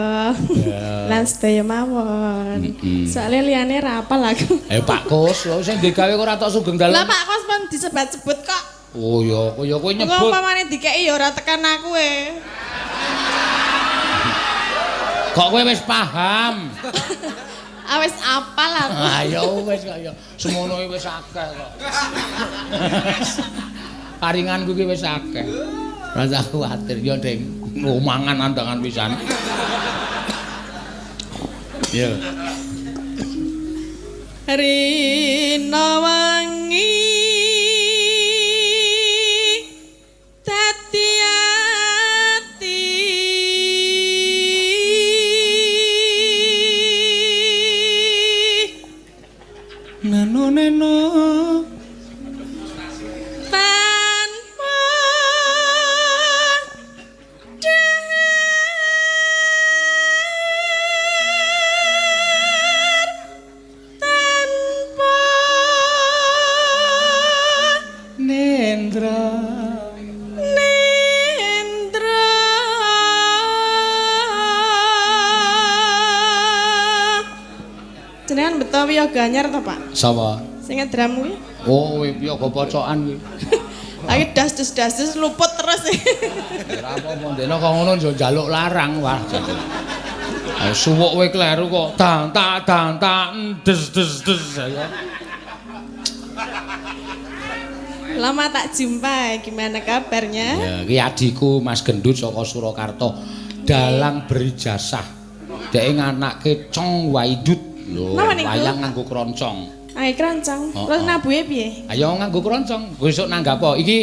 Lan sedaya mawon. Soale liyane ra apal aku. Ayo Pak Kus, lho sing digawe ora tok sugeng dalu. Lah Pak Kus pun disebat-sebut kok. Oh ya, ya kowe nyebut. Engko umpamane dikeki ya ora tekan aku e. Kok kowe wis paham? Ah wis apal aku. Ah ya wis kok ya. Semono wis akeh kok. Paringanku ki wis akeh. Rasa kuwatir ya, Ding. Mangan andangan pisan. Ya. Rina wangi dadi ati neno neno tanpa dahar tanpa nendra nendra. Jenengan beto wiyaga anyar to, Pak? Sapa? Sing ngedram kuwi. Oh, wiyaga pocokan kuwi. Lagi das-das luput terus. Ora apa-apa ndene kok ngono yo njaluk larang wah. Ayo suwuk kowe kleru kok. Dang tak dang tak des des des ayo. Lama tak jumpa, gimana kabarnya? Ya, iki adikku Mas Gendut saka Surakarta. Dalang berijasah. Dheke nganake Cong Waidut. Lho, wayang nganggo kroncong. Ayo kroncong. Terus nabuhe piye? Ayo nganggo kroncong. Besok nanggap apa? Iki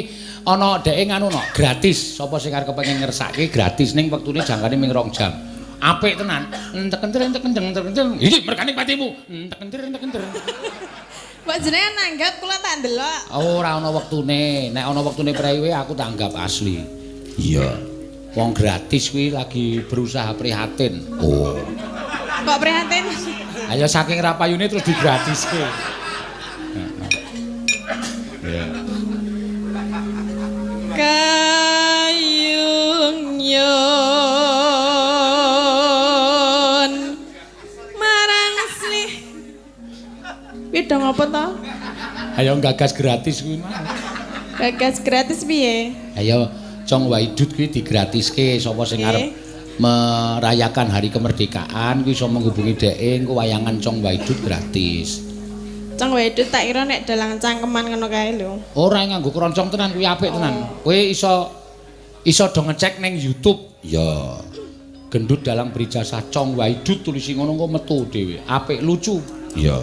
ana dheke nganu no, gratis. Sapa sing arep kepengin ngersake gratis ning wektune jangkane ming 2 jam. Apik tenan. Entek enter entek entek entek enter. Iki mergane patimu. Entek enter entek enter. Mbok jenengan nanggap kula tak ndelok. Ora ana wektune. Nek ana wektune prewe aku tanggap asli. Iya. Wong gratis kuwi lagi berusaha prihatin. Oh. Kok prihatin? Ayo saking rapayune terus digratiske. Ya. Kayung yun marang slih. Kuwi dong apa to? Ayo gagas gratis kuwi mah. Gagas gratis piye? Ayo Cong Waidut kuwi digratiske sapa sing arep merayakan hari kemerdekaan kuwi iso menghubungi dheke engko wayangan Cong Waidut gratis. Cong Waidut tak kira nek dalang cangkeman ngono kae lho. Ora nganggo kroncong tenan kuwi apik tenan. Kowe iso do ngecek ning YouTube. Ya. Gendut dalang berijasah Cong Waidut tulisi ngono engko metu dhewe. Apik lucu. Iya.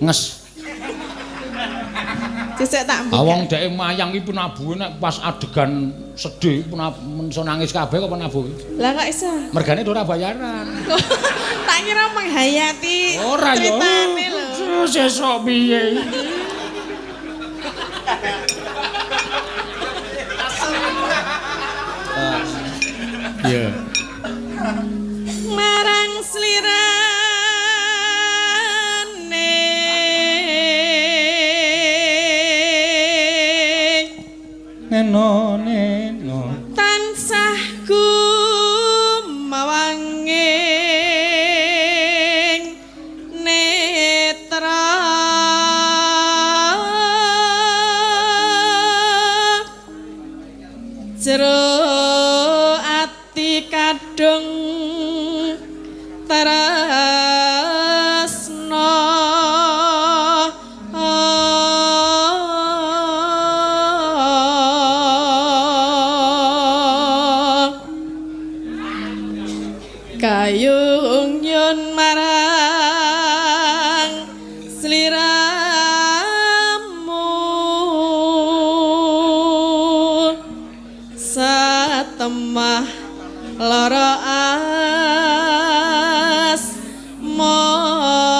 Nges. Sesek tak mbuka. Wong dheke mayang iki penabuhe nek pas adegan sedih iso nangis kabeh kok penabuhe. Lah kok iso? Mergane ora bayaran. Tak kira menghayati ora ceritane lho. Sesuk piye? Iya. Marang slirane Neno neno tansah gumawanging netra jero ati kadung tresna. Kayung yun marang sliramu satemah lara asmara.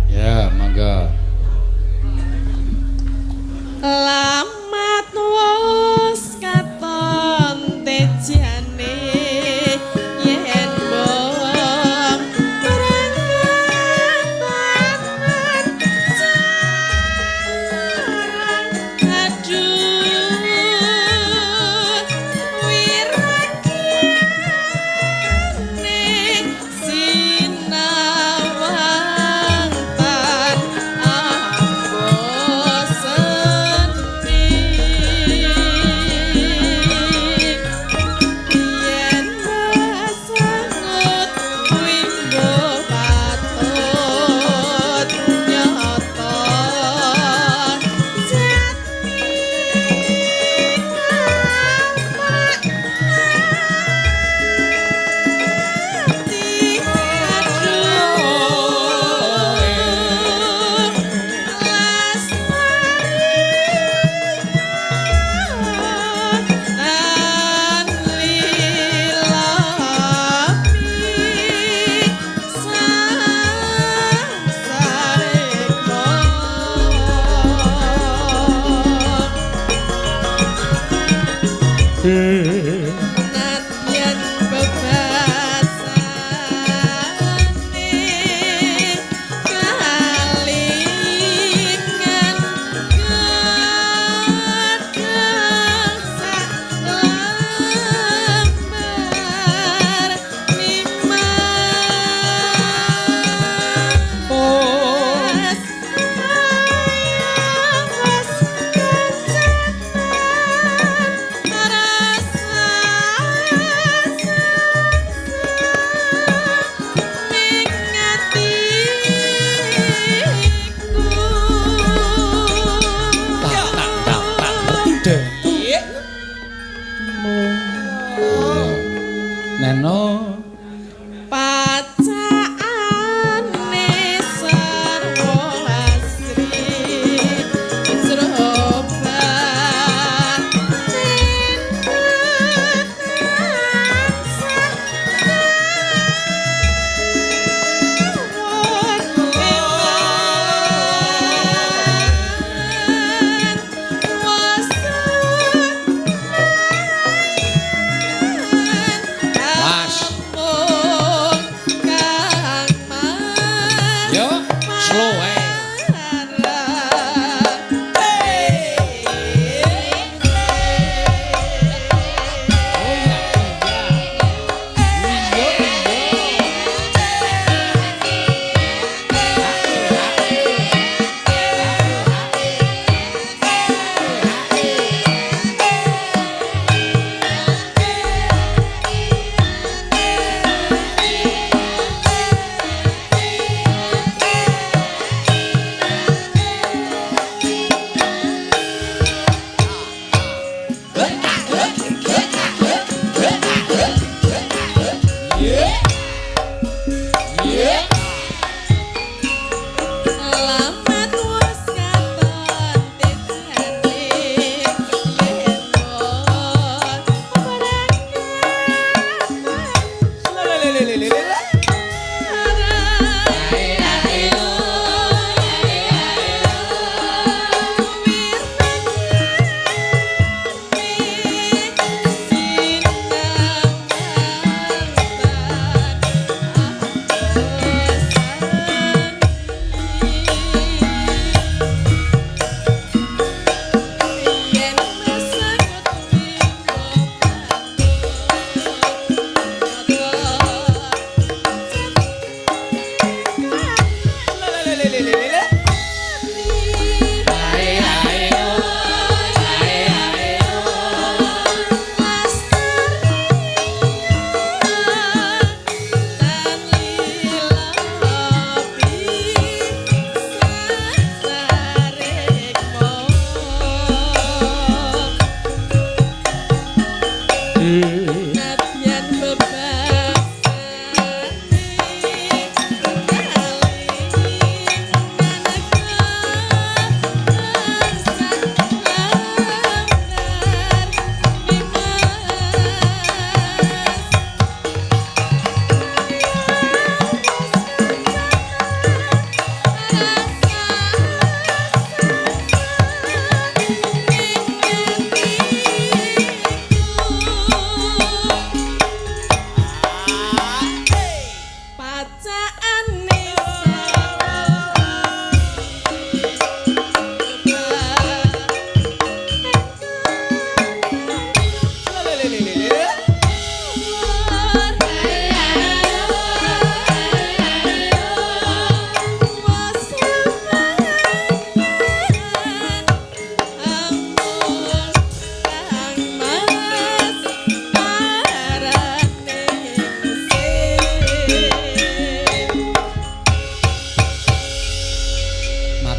Ya, mangga. Lamat wos katon tejane yen bong berangkat jarang aduh wirakiyane sinawang tan amboseni yen pasangut winggo patut nyata jati ati aduh lasmari lilapi sang sarekma. Nadyan bebasane kalingan gedhang sak lembar nimas ayawes kencanan rasane.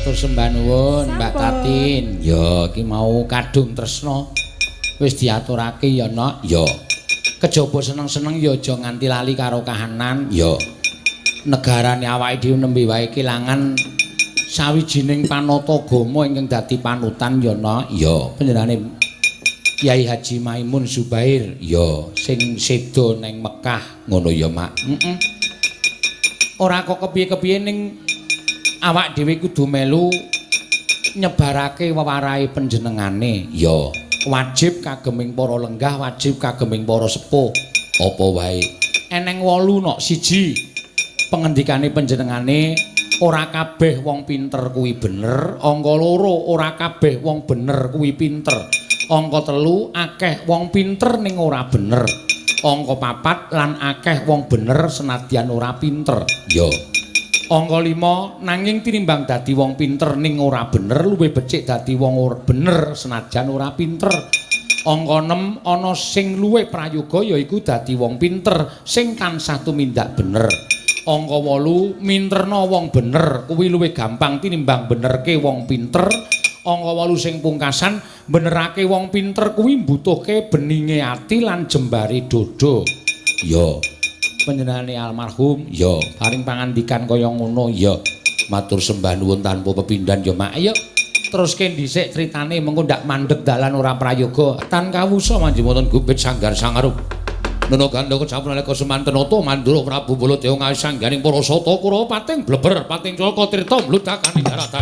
Matur sembah nuwun Mbak Tatin. Ya, iki mau kadung tresna wis diaturake ya, Nok. Ya. Kejaba seneng-seneng ya aja nganti lali karo kahanan. Ya. Negarane awake dhewe nembe wae kelangan sawijining panata agama ingkang dadi panutan ya, Nok. Ya, panjenengane Kyai Haji Maimun Zubair. Ya, sing seda ning Mekah ngono ya, Mak. Heeh. Ora kok kepiye-kepiye ning awak dhewe kudu melu nyebarake wewarahe panjenengane. Ya, wajib kageming para lenggah, wajib kageming para sepuh. Apa wae? Eneng 8 nok siji. Pengendikane panjenengane ora kabeh wong pinter kuwi bener, angka 2 ora kabeh wong bener kuwi pinter. Angka 3 akeh wong pinter ning ora bener. Angka 4 lan akeh wong bener senadyan ora pinter. Ya. Angka 5 nanging tinimbang dadi wong pinter ning ora bener luwih becik dadi wong ora bener senajan ora pinter. Angka 6 ana sing luwih prayoga yaiku dadi wong pinter sing tansah tumindak bener. Angka 8 minterna wong bener kuwi luwih gampang tinimbang benerke wong pinter. Angka 8 sing pungkasan benerake wong pinter kuwi mbutuhke beninge ati lan jembare dodo. Ya. Panjenengane almarhum ya paring pangandikan kaya ngono ya. Matur sembah nuwun tanpa pepindhan ya, Mak. Ayo teruske dhisik critane mengko ndak mandeg dalan ora prayoga. Tan kawusa manjing wonten gubit sanggar sangarup. Nono gandha kecampur nalika semanten nata Mandura Prabu Baladewa ngasangganing para sata Kurawa pating bleber pating calaka tirta mludakane daratan.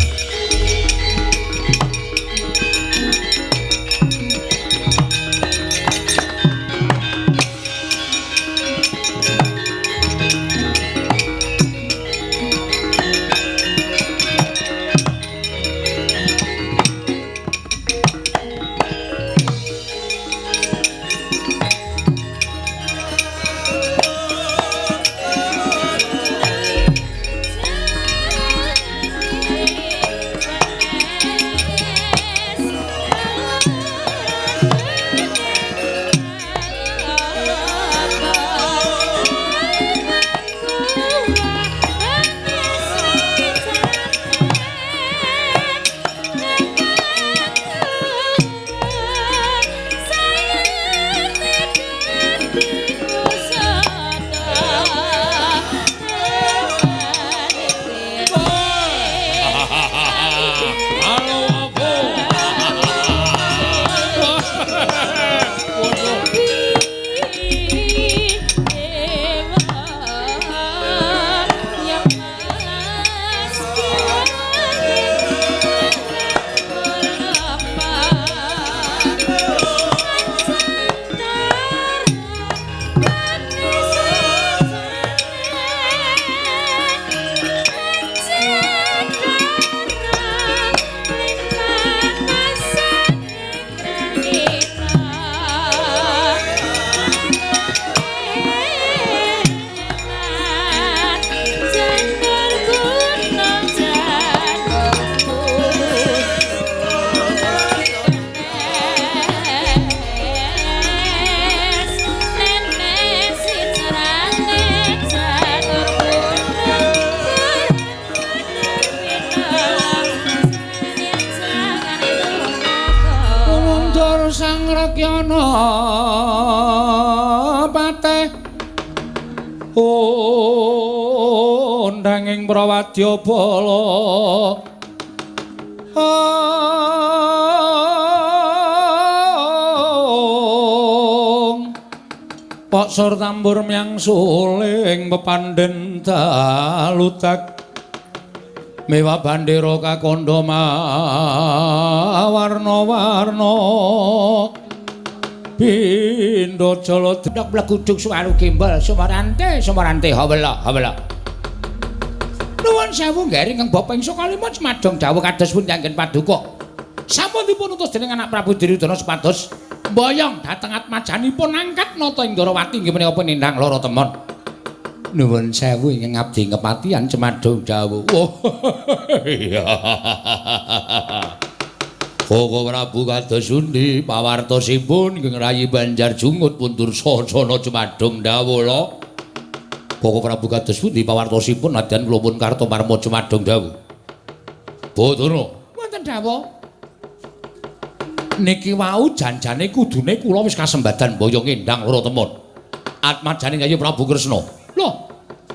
Undanging prawadya bala Paksur tambur myang suling pepandhen daludak mewah bandera kakandha mawarna-warna pindha jala dendok blegudug suwaru gembol sumarante sumarante hawela hawela. Nuwun sewu nggih ingkang bapa ing Sukalima cemadong dawuh kados pundi anggen paduka. Sampun dipun utus dening anak Prabu Duryudana supados mboyong dhateng atmajanipun angkat nata ing Ndorowati inggih menika penindang lara temon. Nuwun sewu ingkang abdi kepatihan cemadong dawuh. Oh iya. Koko Prabu kados pundi pawartosipun ingkang rayi Banjar Jungut pun dursasana cemadong dawuh lho. Koko Prabu kados pundi pawartosipun nadyan kula pun Kartomarma cemadong dawuh. Bathara, wonten dawuh. Niki wau janjane kudune kula wis kasembadan boyong Endang Loro Temon. Atmajane Yayi Prabu Kresna. Lho,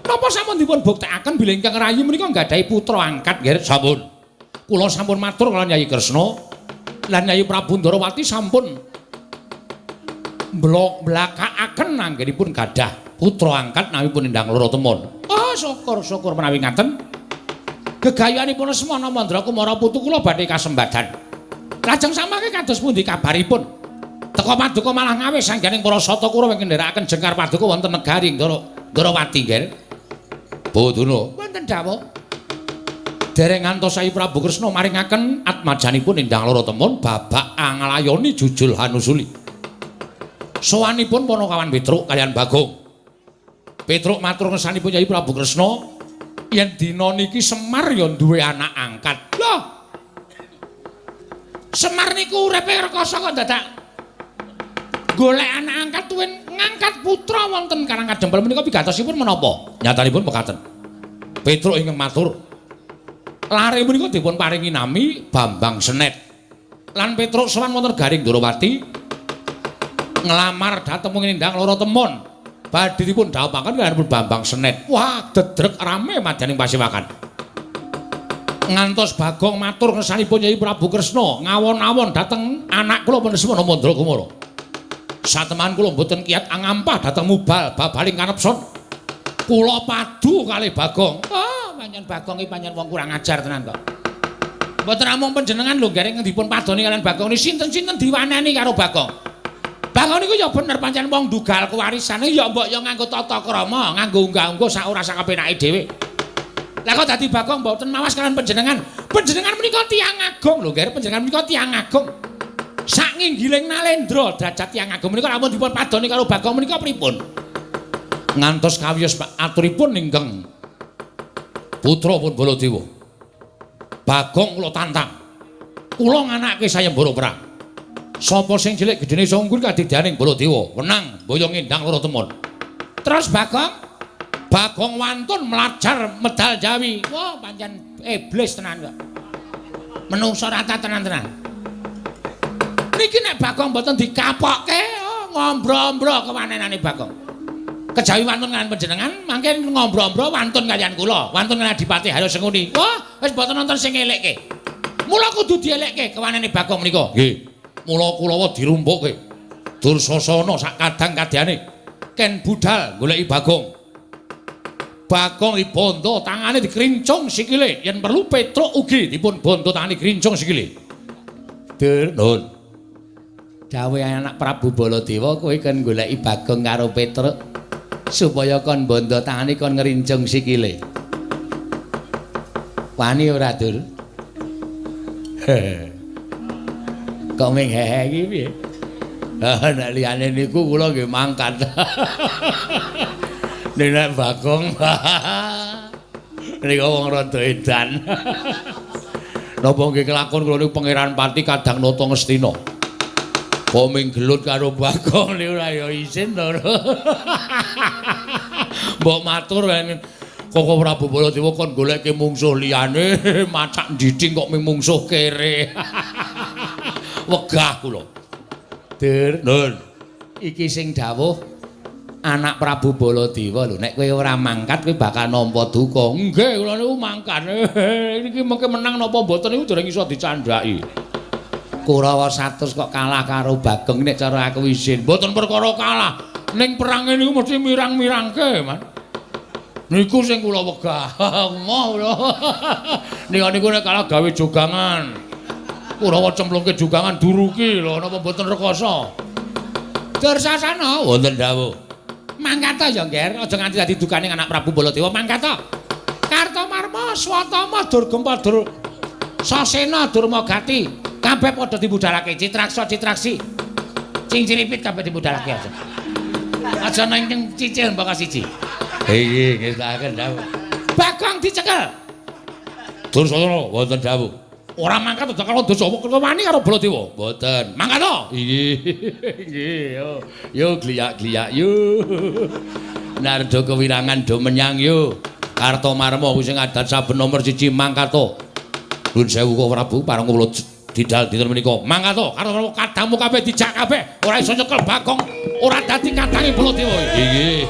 napa sampun dipun buktekaken bilih ingkang rayi menika nggadahi putra angkat nggih? Sampun. Kula sampun matur kaliyan Yayi Kresna lan Yayi Prabu Ndarawati sampun mblakakaken anggenipun gadah putra angkat namipun Endang Loro Temon. Oh, syukur-syukur menawi ngaten. Gegayuhanipun Semana Mandra Kumara putu kula badhe kasembadan. Lajeng samangke kados pundi kabaripun? Teka paduka malah ngawis sangganing para sata Kurawa ingkang ndherekaken jengkar paduka wonten negari Ndarawati nggih. Bathara, wonten dawuh. Dereng ngantos Sai Prabu Kresna maringaken atmajanipun Endang Loro Temon babak angalayoni jujul hanusuli. Sowanipun Panakawan Petruk kaliyan Bagong. Petruk matur ngersanipun Yai Prabu Kresna yen dina niki Semar ya duwe anak angkat. Lho. Semar niku uripe rekoso kok dadak golek anak angkat tuwin ngangkat putra wonten Karang Kadempel menika pigatosipun menapa? Nyatanipun mekaten. Petruk ingkang matur, lare menika dipun paringi nami Bambang Senet. Lan Petruk sowan wonten Garing Ndarawati nglamar dhateng Endang Loro Temon. Badhe dipun dhawuhaken kaliyan Bambang Senet. Wah, dedrek rame madyaning pasewakan. Ngantos Bagong matur ngersanipun Yai Prabu Kresna ngawon-awon dhateng anak kula pun Semana Mandra Kumara. Sateman kula mboten kiyat angampah dhateng mubal babaling kanepson. Kula padu kalih Bagong. Oh, pancen Bagong iki pancen wong kurang ajar tenan kok. Mboten namung panjenengan lho gareng dipun padoni kaliyan Bagong ni sinten-sinten diwaneni karo Bagong. Bagong niku ya bener pancen wong ndugal kewarisane ya mbok ya nganggo tata krama, nganggo unggah-ungguh sak ora sak kepenake dhewe. Lah kok dadi Bagong mboten mawas kaliyan panjenengan. Panjenengan menika tiyang agung lho, nggih, panjenengan menika tiyang agung. Sak nginggiling nalendra derajat tiyang agung menika lamun dipun padoni karo Bagong menika pripun? Ngantos kawiyos aturipun ingkang putra pun Baladewa. Bagong kula tantang. Kula nganake sayembara perang. Sapa sing cilik gedene iso unggul kadidyaning Baladewa, wenang boyong Endang Loro Temon. Terus Bagong wantun mlajar medal Jawi. Wah, pancen iblis tenan kok. Menungso rata tenan-tenan. Niki nek Bagong mboten dikapokke, oh, ngombro-ombro kewanenane Bagong. Kejawi wantun kaliyan panjenengan, mangke ngombro-ombro wantun kaliyan kula, wantun kaliyan Adipati Haryo Sengkuni. Wah, wis mboten nonton sing elekke. Mula kudu dielekke kewanene Bagong menika. Nggih. Mula kulawa dirumpukke. Dursasana sak kadang kadyane ken budal goleki Bagong. Bagong dibondo tangane dikrincung sikile, yen perlu Petruk ugi dipun bondo tangane dikrincung sikile. Dur, nuwun. Dawuh anak Prabu Baladewa kowe kon goleki Bagong karo Petruk supaya kon bondo tangane kon ngrincung sikile. Wani ora, Dur? Kok ming hehe iki piye? Ah, nek liyane niku kula nggih mangkat. Nek Bagong niku wong rada edan. Napa nggih kelakon kula niku Pangeran Pati kadang nata Ngastina. Kok ming gelut karo Bagong niku ora ya isin to. Mbok matur Koko Prabu Baladewa kon goleke mungsuh liyane, macak ndiding kok ming mungsuh kere. Wegah kula. Dur, nun. Iki sing dawuh anak Prabu Baladewa lho, nek kowe ora mangkat kowe bakal nampa duka. Nggih, kula niku mangkat. Niki mengke menang napa mboten niku dereng iso dicandhaki. Kurawa 100 kok kalah karo Bagong nek cara aku isin. Mboten perkara kalah. Ning perange niku mesti mirang-mirangke, Man. Niku sing kula wegah. Moh kula. Nika niku nek kalah gawe jogangan. Kurawa cemplungke jogangan duruki lho napa mboten rekoso. Dursasana wonten dawuh. Mangkat ta ya, Ngger, aja nganti dadi dukane anak Prabu Baladewa, mangkat ta. Kartomarma, Swatama, Durgempa, Dur Sasena, Durmagati, kabeh padha dibudalake. Citraksa, Citraksi. Cingciripit kabeh dibudalake aja. Aja nang cicil mbaka siji. Nggih, nggih sakaken dawuh. Bagong dicekel. Dursasana wonten dawuh. Ora mangkat aja karo dosa wani karo Baladewa. Mboten. Mangkat to? Nggih. Nggih, yo. Yo gliyak-gliyak yo. Nardo kewirangan do menyang yo. Kartomarma kuwi sing adat saben nomor 1 mangkat to. Nuwun sewu Koko Prabu pareng kula didal dinten menika. Mangkat karo kadangmu kabeh dijak kabeh. Ora iso nyekel Bagong, ora dadi kadange Baladewa. Nggih.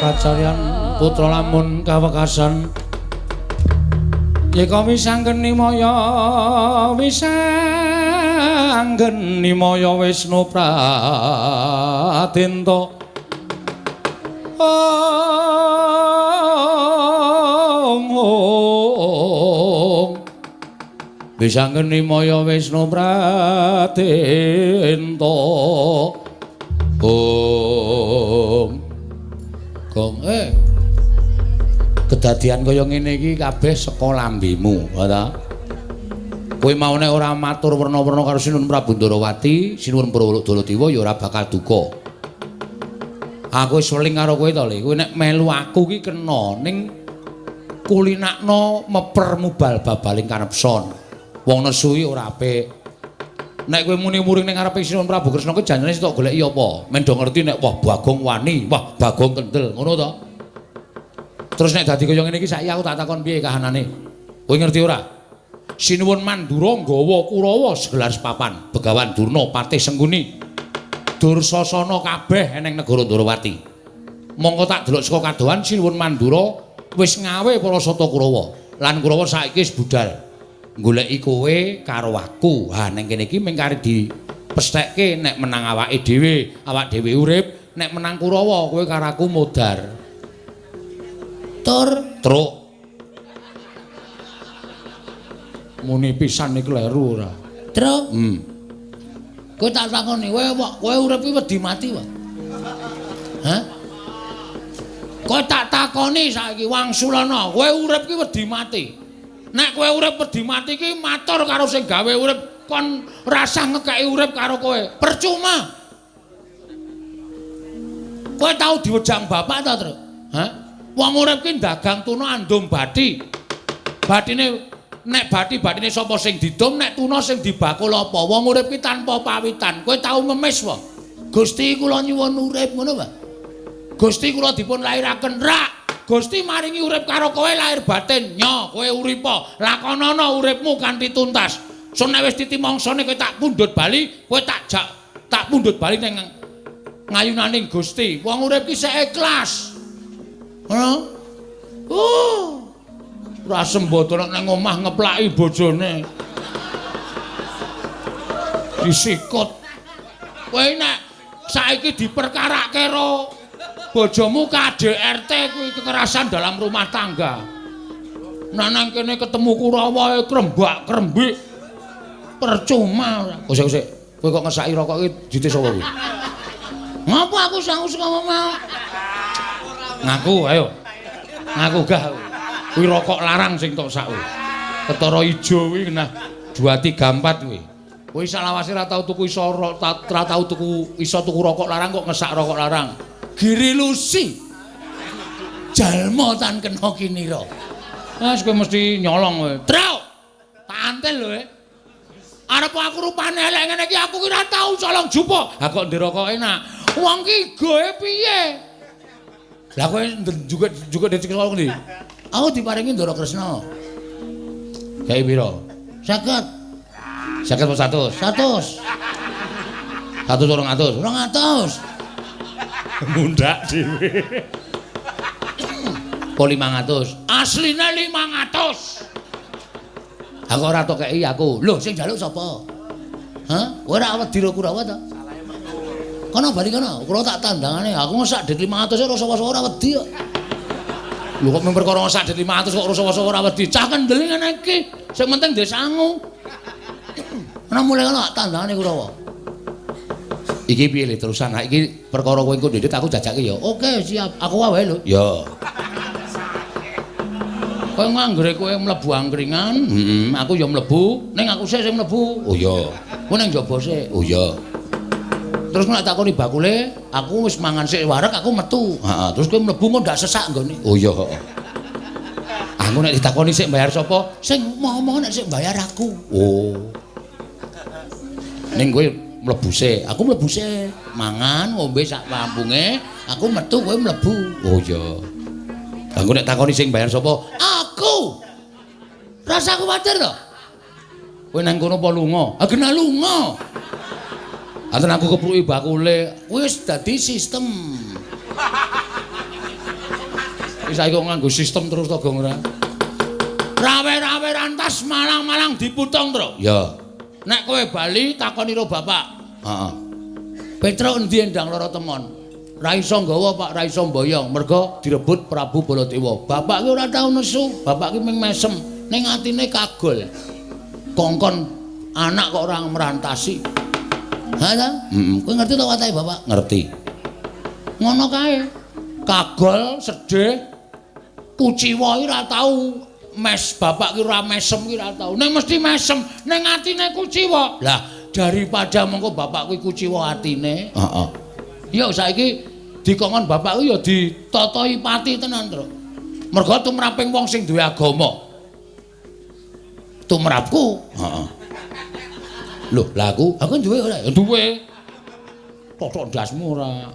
Kacaryan putra lamun kawekasan yeka wisanggeni maya wisanggeni maya Wisnu Pradenta ong ong wisanggeni maya Wisnu Pradenta ong. Gong, kedadian kaya ngene iki kabeh saka lambemu, ta? Kowe mau nek ora matur werna-werna karo Sinuwun Prabu Ndarawati, Sinuwun Baladewa ya ora bakal duka. Aku wis weling karo kowe to, Le. Kowe nek melu aku ki kena ning kulinakno meper mubal babaling kanepson. Wong nesu iki ora apik. Nek kowe muni muring ning ngarepe Sinuwun Prabu Kresna kuwi janjane sitok goleki apa? Men do ngerti nek wah Bagong wani, wah Bagong kendel, ngono to. Terus nek dadi kaya ngene iki saiki aku tak takon piye kahanane. Kowe ngerti ora? Sinuwun Mandura nggawa Kurawa segelar sepapan, Begawan Durna, Patih Sengkuni. Dursasana kabeh eneng negara Ndrawati. Mongko tak delok saka kadohan Sinuwun Mandura wis ngawe para sata Kurawa. Lan Kurawa saiki wis budal goleki kowe karo aku. Ha ning kene iki mung kari dipesthekke nek menang awake dhewe, awak dhewe urip, nek menang Kurawa kowe karo aku modar. Tur truk. Muni pisan iki kleru ora? Truk. Kowe tak takoni, kowe urip iki wedi mati wae. Hah? Kowe tak takoni saiki wangsulana, kowe urip iki wedi mati. Nek kowe urip wedi mati iki matur karo sing gawe urip, kon rasah ngekeki urip karo kowe. Percuma. Kowe tau diwejang bapak ta, Truk? Hah? Wong urip ki dagang tuna andum bathi. Bathine nek bathi-bathine sapa sing didum, nek tuna sing dibakul apa? Wong urip ki tanpa pawitan. Kowe tau ngemis wae. Gusti kula nyuwun urip ngono wae. Gusti kula dipun lairaken rak. Gusti maringi urip karo kowe lahir batin. Nyo, kowe uripa, lakonana uripmu kanthi tuntas. Sun nek wis titi mangsane kowe tak pundhut bali, kowe tak jak tak pundhut bali ning ngayunaning Gusti. Wong urip ki sik ikhlas. Ngono. Ora sembodo nek nang omah ngeplaki bojone. Disikut. Kowe nek saiki diperkarake ro bojomu KDRT kuwi kekerasan dalam rumah tangga. Nah nang kene ketemu Kurawa krembak-krembik. Percuma ora. Kosek kosek. Kowe kok ngesaki rokok iki dite sapa kuwi? Ngapa aku sangu saka omah? Ngaku ayo. Ngaku gah. Kuwi rokok larang sing tok sak kuwi. Ketara ijo kuwi nah 2 3 4 kuwi. Kowe salawase ora tau tuku iso ora tau tuku iso tuku rokok larang kok ngesak rokok larang. Giri Lusi. Jalma tan kena kinira. Wes kowe mesti nyolong kowe. Truk. Tak antel lho. Arep aku rupane elek ngene iki aku ki ora tau colong jupuk. Ha kok ndek rokok enak. Wong ki goe piye? Lah kowe juga juga dicek colong ndi? Aku diparingi Ndara Kresna. Gawe pira? 50. 50 apa 100? 100. 100 200. 200. Mundak dhewe. Apa 500? Asline 500. Aku ora tok kei aku. Lho, sing njaluk sapa? Hah? Kowe ora wedi ro Kurawa ta? Kono bali kono, kula tak tandangane. Aku sak dit 500 ora sapa-sapa ora wedi kok. Lho kok mung perkara sak dit 500 kok ora sapa-sapa ora wedi. Cah kendel ngene iki. Sing penting ndek sangu. Ana mulai kono tak tandangane Kurawa. Iki piye le terusan? Ha iki perkara kowe engko ndedit aku jajake ya. Oke, siap. Aku wae lho. Ya. Kowe nganggere kowe mlebu angkringan, heeh, aku ya mlebu, ning aku sik sing mlebu. Oh iya. Kowe ning njaba sik. Oh iya. Terus nek takoni bakule, aku wis mangan sik wareg, aku metu. Heeh, terus kowe mlebu kok ndak sesak nggone. Oh iya, heeh. Aku nek ditakoni sik bayar sapa? Sing ngomong nek sik bayar aku. Oh. Ning kowe mlebu sik, aku mlebu sik. Mangan, ngombe sak ampunge, aku metu kowe mlebu. Oh iya. Aku nek takoni sing bayar sapa? Aku. Rasa kuwatir to. Kowe nang kono apa lunga? Ah genah lunga. Aten aku kepruki bakule, wis dadi sistem. Wis saiki kok nganggo sistem terus to, Gong ora? Rawe-rawe rantas malang-malang diputong, Tru. Ya. Nek kowe bali takoni ro bapak. Heeh. Petruk endi endang lara temon? Ra iso nggawa, Pak, ra iso mboyong, mergo direbut Prabu Baladewa. Bapak ki ora tau nesu, bapak ki mung mesem, ning atine kagol. Kongkon anak kok ora merantasi. Ha ta? Heeh. Kowe ngerti to watake bapak? Ngerti. Ngono kae. Kagol, sedih, kuciwa ki ora tau mes bapak ki ora mesem ki ora tau. Ning mesti mesem, ning atine kuciwa. Lah, daripada mengko bapak kuwi kuciwa atine. Heeh. Ya saiki dikongkon bapak kuwi ya ditatahi pati tenan, Tru. Mergo tumraping wong sing duwe agama. Tumrapku. Heeh. Lho, lah aku duwe ora? Ya duwe. Totok ndasmu ora.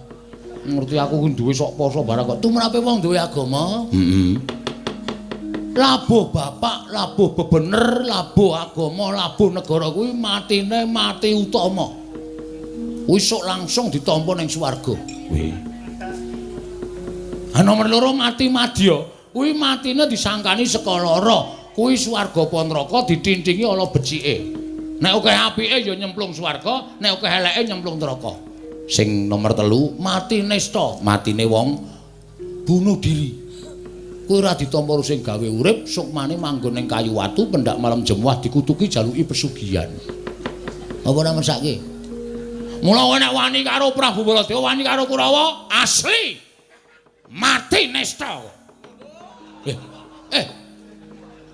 Ngerti aku ku duwe sok poso barang kok. Tumrape wong duwe agama. Heeh. Labuh bapak, labuh bebener, labuh agama, labuh negara kuwi matine mati utama. Kuwi sok langsung ditampa ning swarga. Kuwi. Ha nomor loro mati madya. Kuwi matine disangkani saka lara. Kuwi swarga apa neraka ditintingi ala becike. Nek akeh apike ya nyemplung swarga, nek akeh eleke nyemplung neraka. Sing nomor 3 mati nista, matine wong bunuh diri. Kuwi ora ditampa sing gawe urip, sukmane manggon ning kayu watu pendak malam jemuah dikutuki jaluki pesugihan. Apa ora mesake? Mula kowe nek wani karo Prabu Baladewa, wani karo Kurawa, asli mati nista.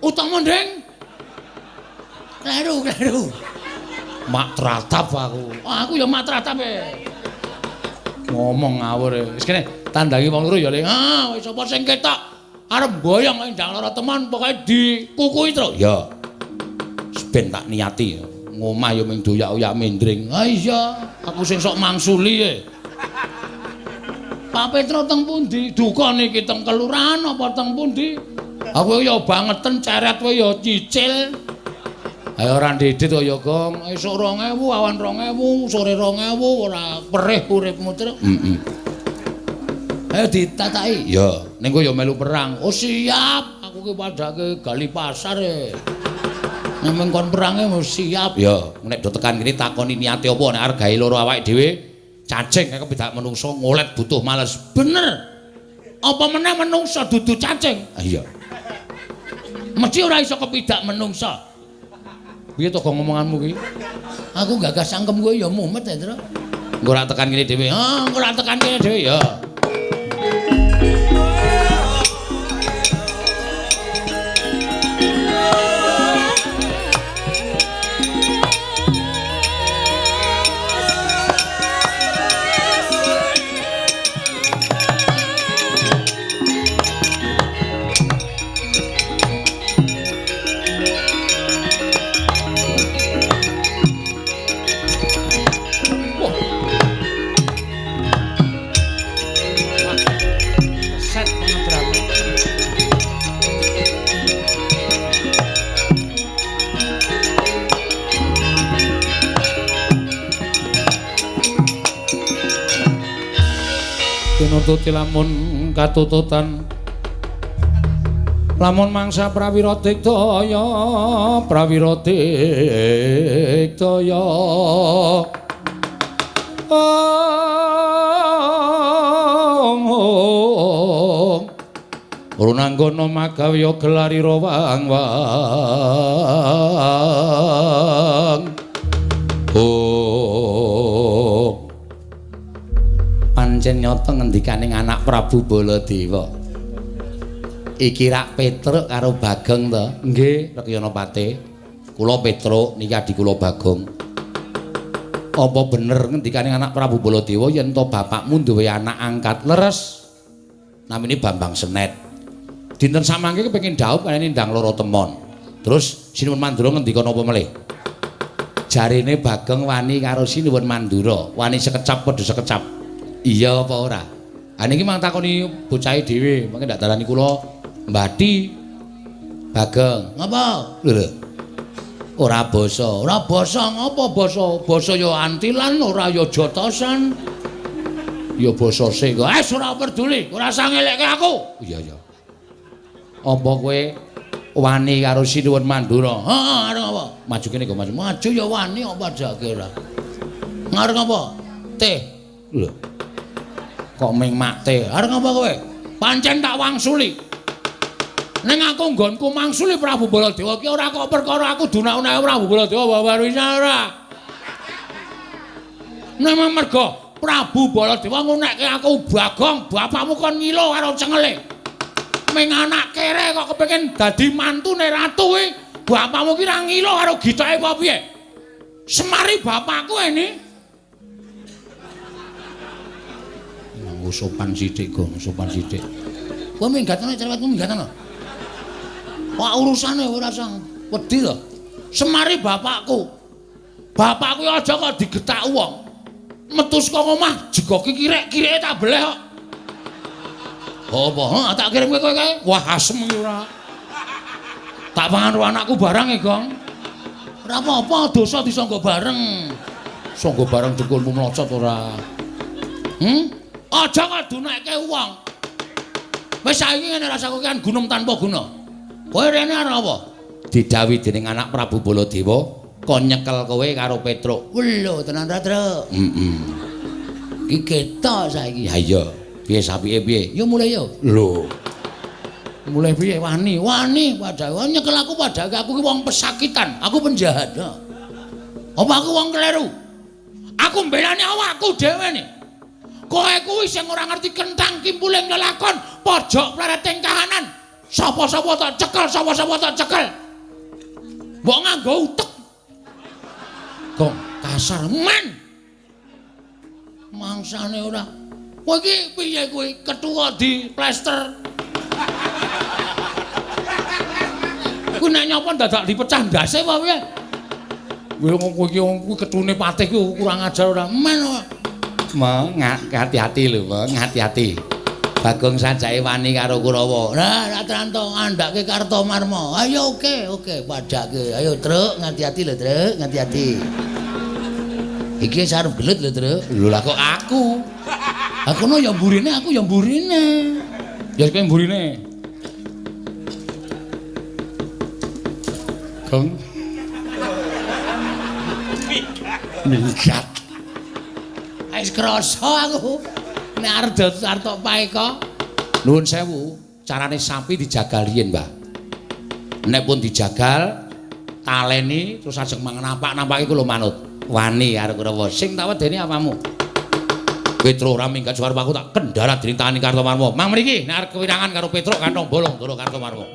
Utama ndeng. Kleru, kleru. Mak tratap aku. Aku ya mak tratap e. Ngomong ngawur e. Wis kene tandangi wong loro ya le. Ah, wis sapa sing ketok arep mboyong endang lara teman pokoke dikukui terus. Ya. Ben tak niati. Ngomah ya mung doyak-oyak mendring. Ah iya, aku sing sok mangsuli e. Pak Petro teng pundi? Duka niki teng kelurahan apa teng pundi? Aku ya bangeten ceret kowe ya cicil. Ayo ora ndedit kaya Gong, esuk 2000, awan 2000, sore 2000, ora perih uripmu terus. Heeh. Ayo ditataki. Ya, ning kowe ya melu perang. Oh siap, aku ki padhake gali pasar e. Nek mung kon perange mesti siap. Ya, nek do tekan kene takoni niate apa nek arep gawe loro awake dhewe, cacing kaya kepidak menungso ngolet butuh males. Bener. Apa meneh menungso dudu cacing? Ah iya. Mesti ora iso kepidak menungso. Piye to gong ngomonganmu ki? Aku gagas sangkem kowe ya mumet ya, Tru. Engko ora tekan kene dhewe. Ah, engko ora tekan kene dhewe ya. Buntute lamun katututan lamun mangsa prawira diktaya prawira diktaya om runanggana magawya gelarira wang wang oh pancen nyata ngendikaning anak Prabu Baladewa iki rak Petruk karo Bagong to? Nggih, Rekyana Pate. Kula Petruk niki adi kula Bagong. Apa bener ngendikaning anak Prabu Baladewa yen to bapakmu duwe anak angkat leres? Namine Bambang Senet. Dinten samangke kepengin dhaup kene nindang loro temon. Terus Sinuwun Mandura ngendika napa melih? Jarene Bagong wani karo Sinuwun Mandura, wani sekecap padha sekecap. Iya apa ora? Ha niki mang takoni bocahe dhewe, mangke ndak darani kula mbati. Bagong, ngapa? Lho. Ora basa, ora basa ngapa basa? Basa ya antilan, ora ya jotosan. Ya basa sik kok. Eh ora peduli, ora usah ngelekke aku. Iya iya. Apa kowe wani karo Sinuwun Mandura? Heeh, arep apa? Maju kene kok maju. Maju ya wani apa jake ora. Ngarep apa? Teh. Lho. Kok ming makte? Arep ngapa kowe? Pancen tak wangsuli. Ning aku nggonku mangsuli Prabu Baladewa ki ora kok perkara aku dunak-unake Prabu Baladewa wawarisa ora. Ning mergo Prabu Baladewa ngunekke aku Bagong, bapakmu kon ngilo karo cengele. Ming anak kere kok kepengin dadi mantune ratu kuwi, bapakmu ki ra ngilo karo gitoke apa piye? Semari bapakku ini. Nganggo sopan sithik, Gong, sopan sithik. Kowe minggatane cerewetmu minggatane. Wah urusane ora usah wedi to. Semari bapakku. Bapakku aja kok digetak wong. Metu saka omah jegoki kirek-kireke tak beleh kok. Apa? Heeh, tak kirim kowe kae. Wah, asem iki ora. Tak pangan karo anakku barang e, Gong. Ora apa-apa, dosa disangga bareng. Sangga bareng dengkulmu mlocot ora. Aja kok dunekke wong. Wis saiki ngene rasaku kan gunung tanpa guna. Kowe rene arep apa? Didhawuhi dening anak Prabu Baladewa kon nyekel kowe karo Petruk. Lho, tenan ra, Truk? Heeh. Iki ketok saiki. Ha iya. Piye sapike piye? Yo mulai yo. Lho. Mulai piye wani? Wani padahal nyekel aku padahal aku ki wong pesakitan, aku penjahat. Apa aku wong kleru? Aku mbelani awakku dhewe nih. Kowe kuwi sing ora ngerti kentang kimpuling lelakon, pojok plereting kahanan. Sapa-sapa tak cekel, sapa-sapa tak cekel. Mbok nganggo utek. Gong kasar men. Mangsane ora. Kowe iki piye kuwi ketua di plester. Kuwi nek nyapa dadak dipecah ndase apa piye? Kuwi kowe iki kuwi ketune patih kuwi kurang ajar ora men. Meng hati-hati lho, Meng, hati-hati. Bagong sajake wani karo Kurawa. Lah, ra tranto ngandhake Kartomarma. Ayo oke, oke, padhake. Ayo, Truk, ngati-hati lho, Truk, ngati-hati. Iki wis arep gelut lho, Truk. Lho lah kok aku. Aku no ya mburine, aku ya mburine. Ya kowe mburine. Gong. Minggat. Wis krasa aku. Nek arep arep paeka. Nuwun sewu, carane sapi dijagal riyin, Mbah. Nek pun dijagal, taleni terus ajeng mangan napak-napake kula manut. Wani karo Kurawa. Sing tak wedeni apamu? Petruk ora minggat suara aku tak kendala dening tangane Kartomarma. Mang mriki nek arep kewirangan karo Petruk kantong bolong ndoro Kartomarma.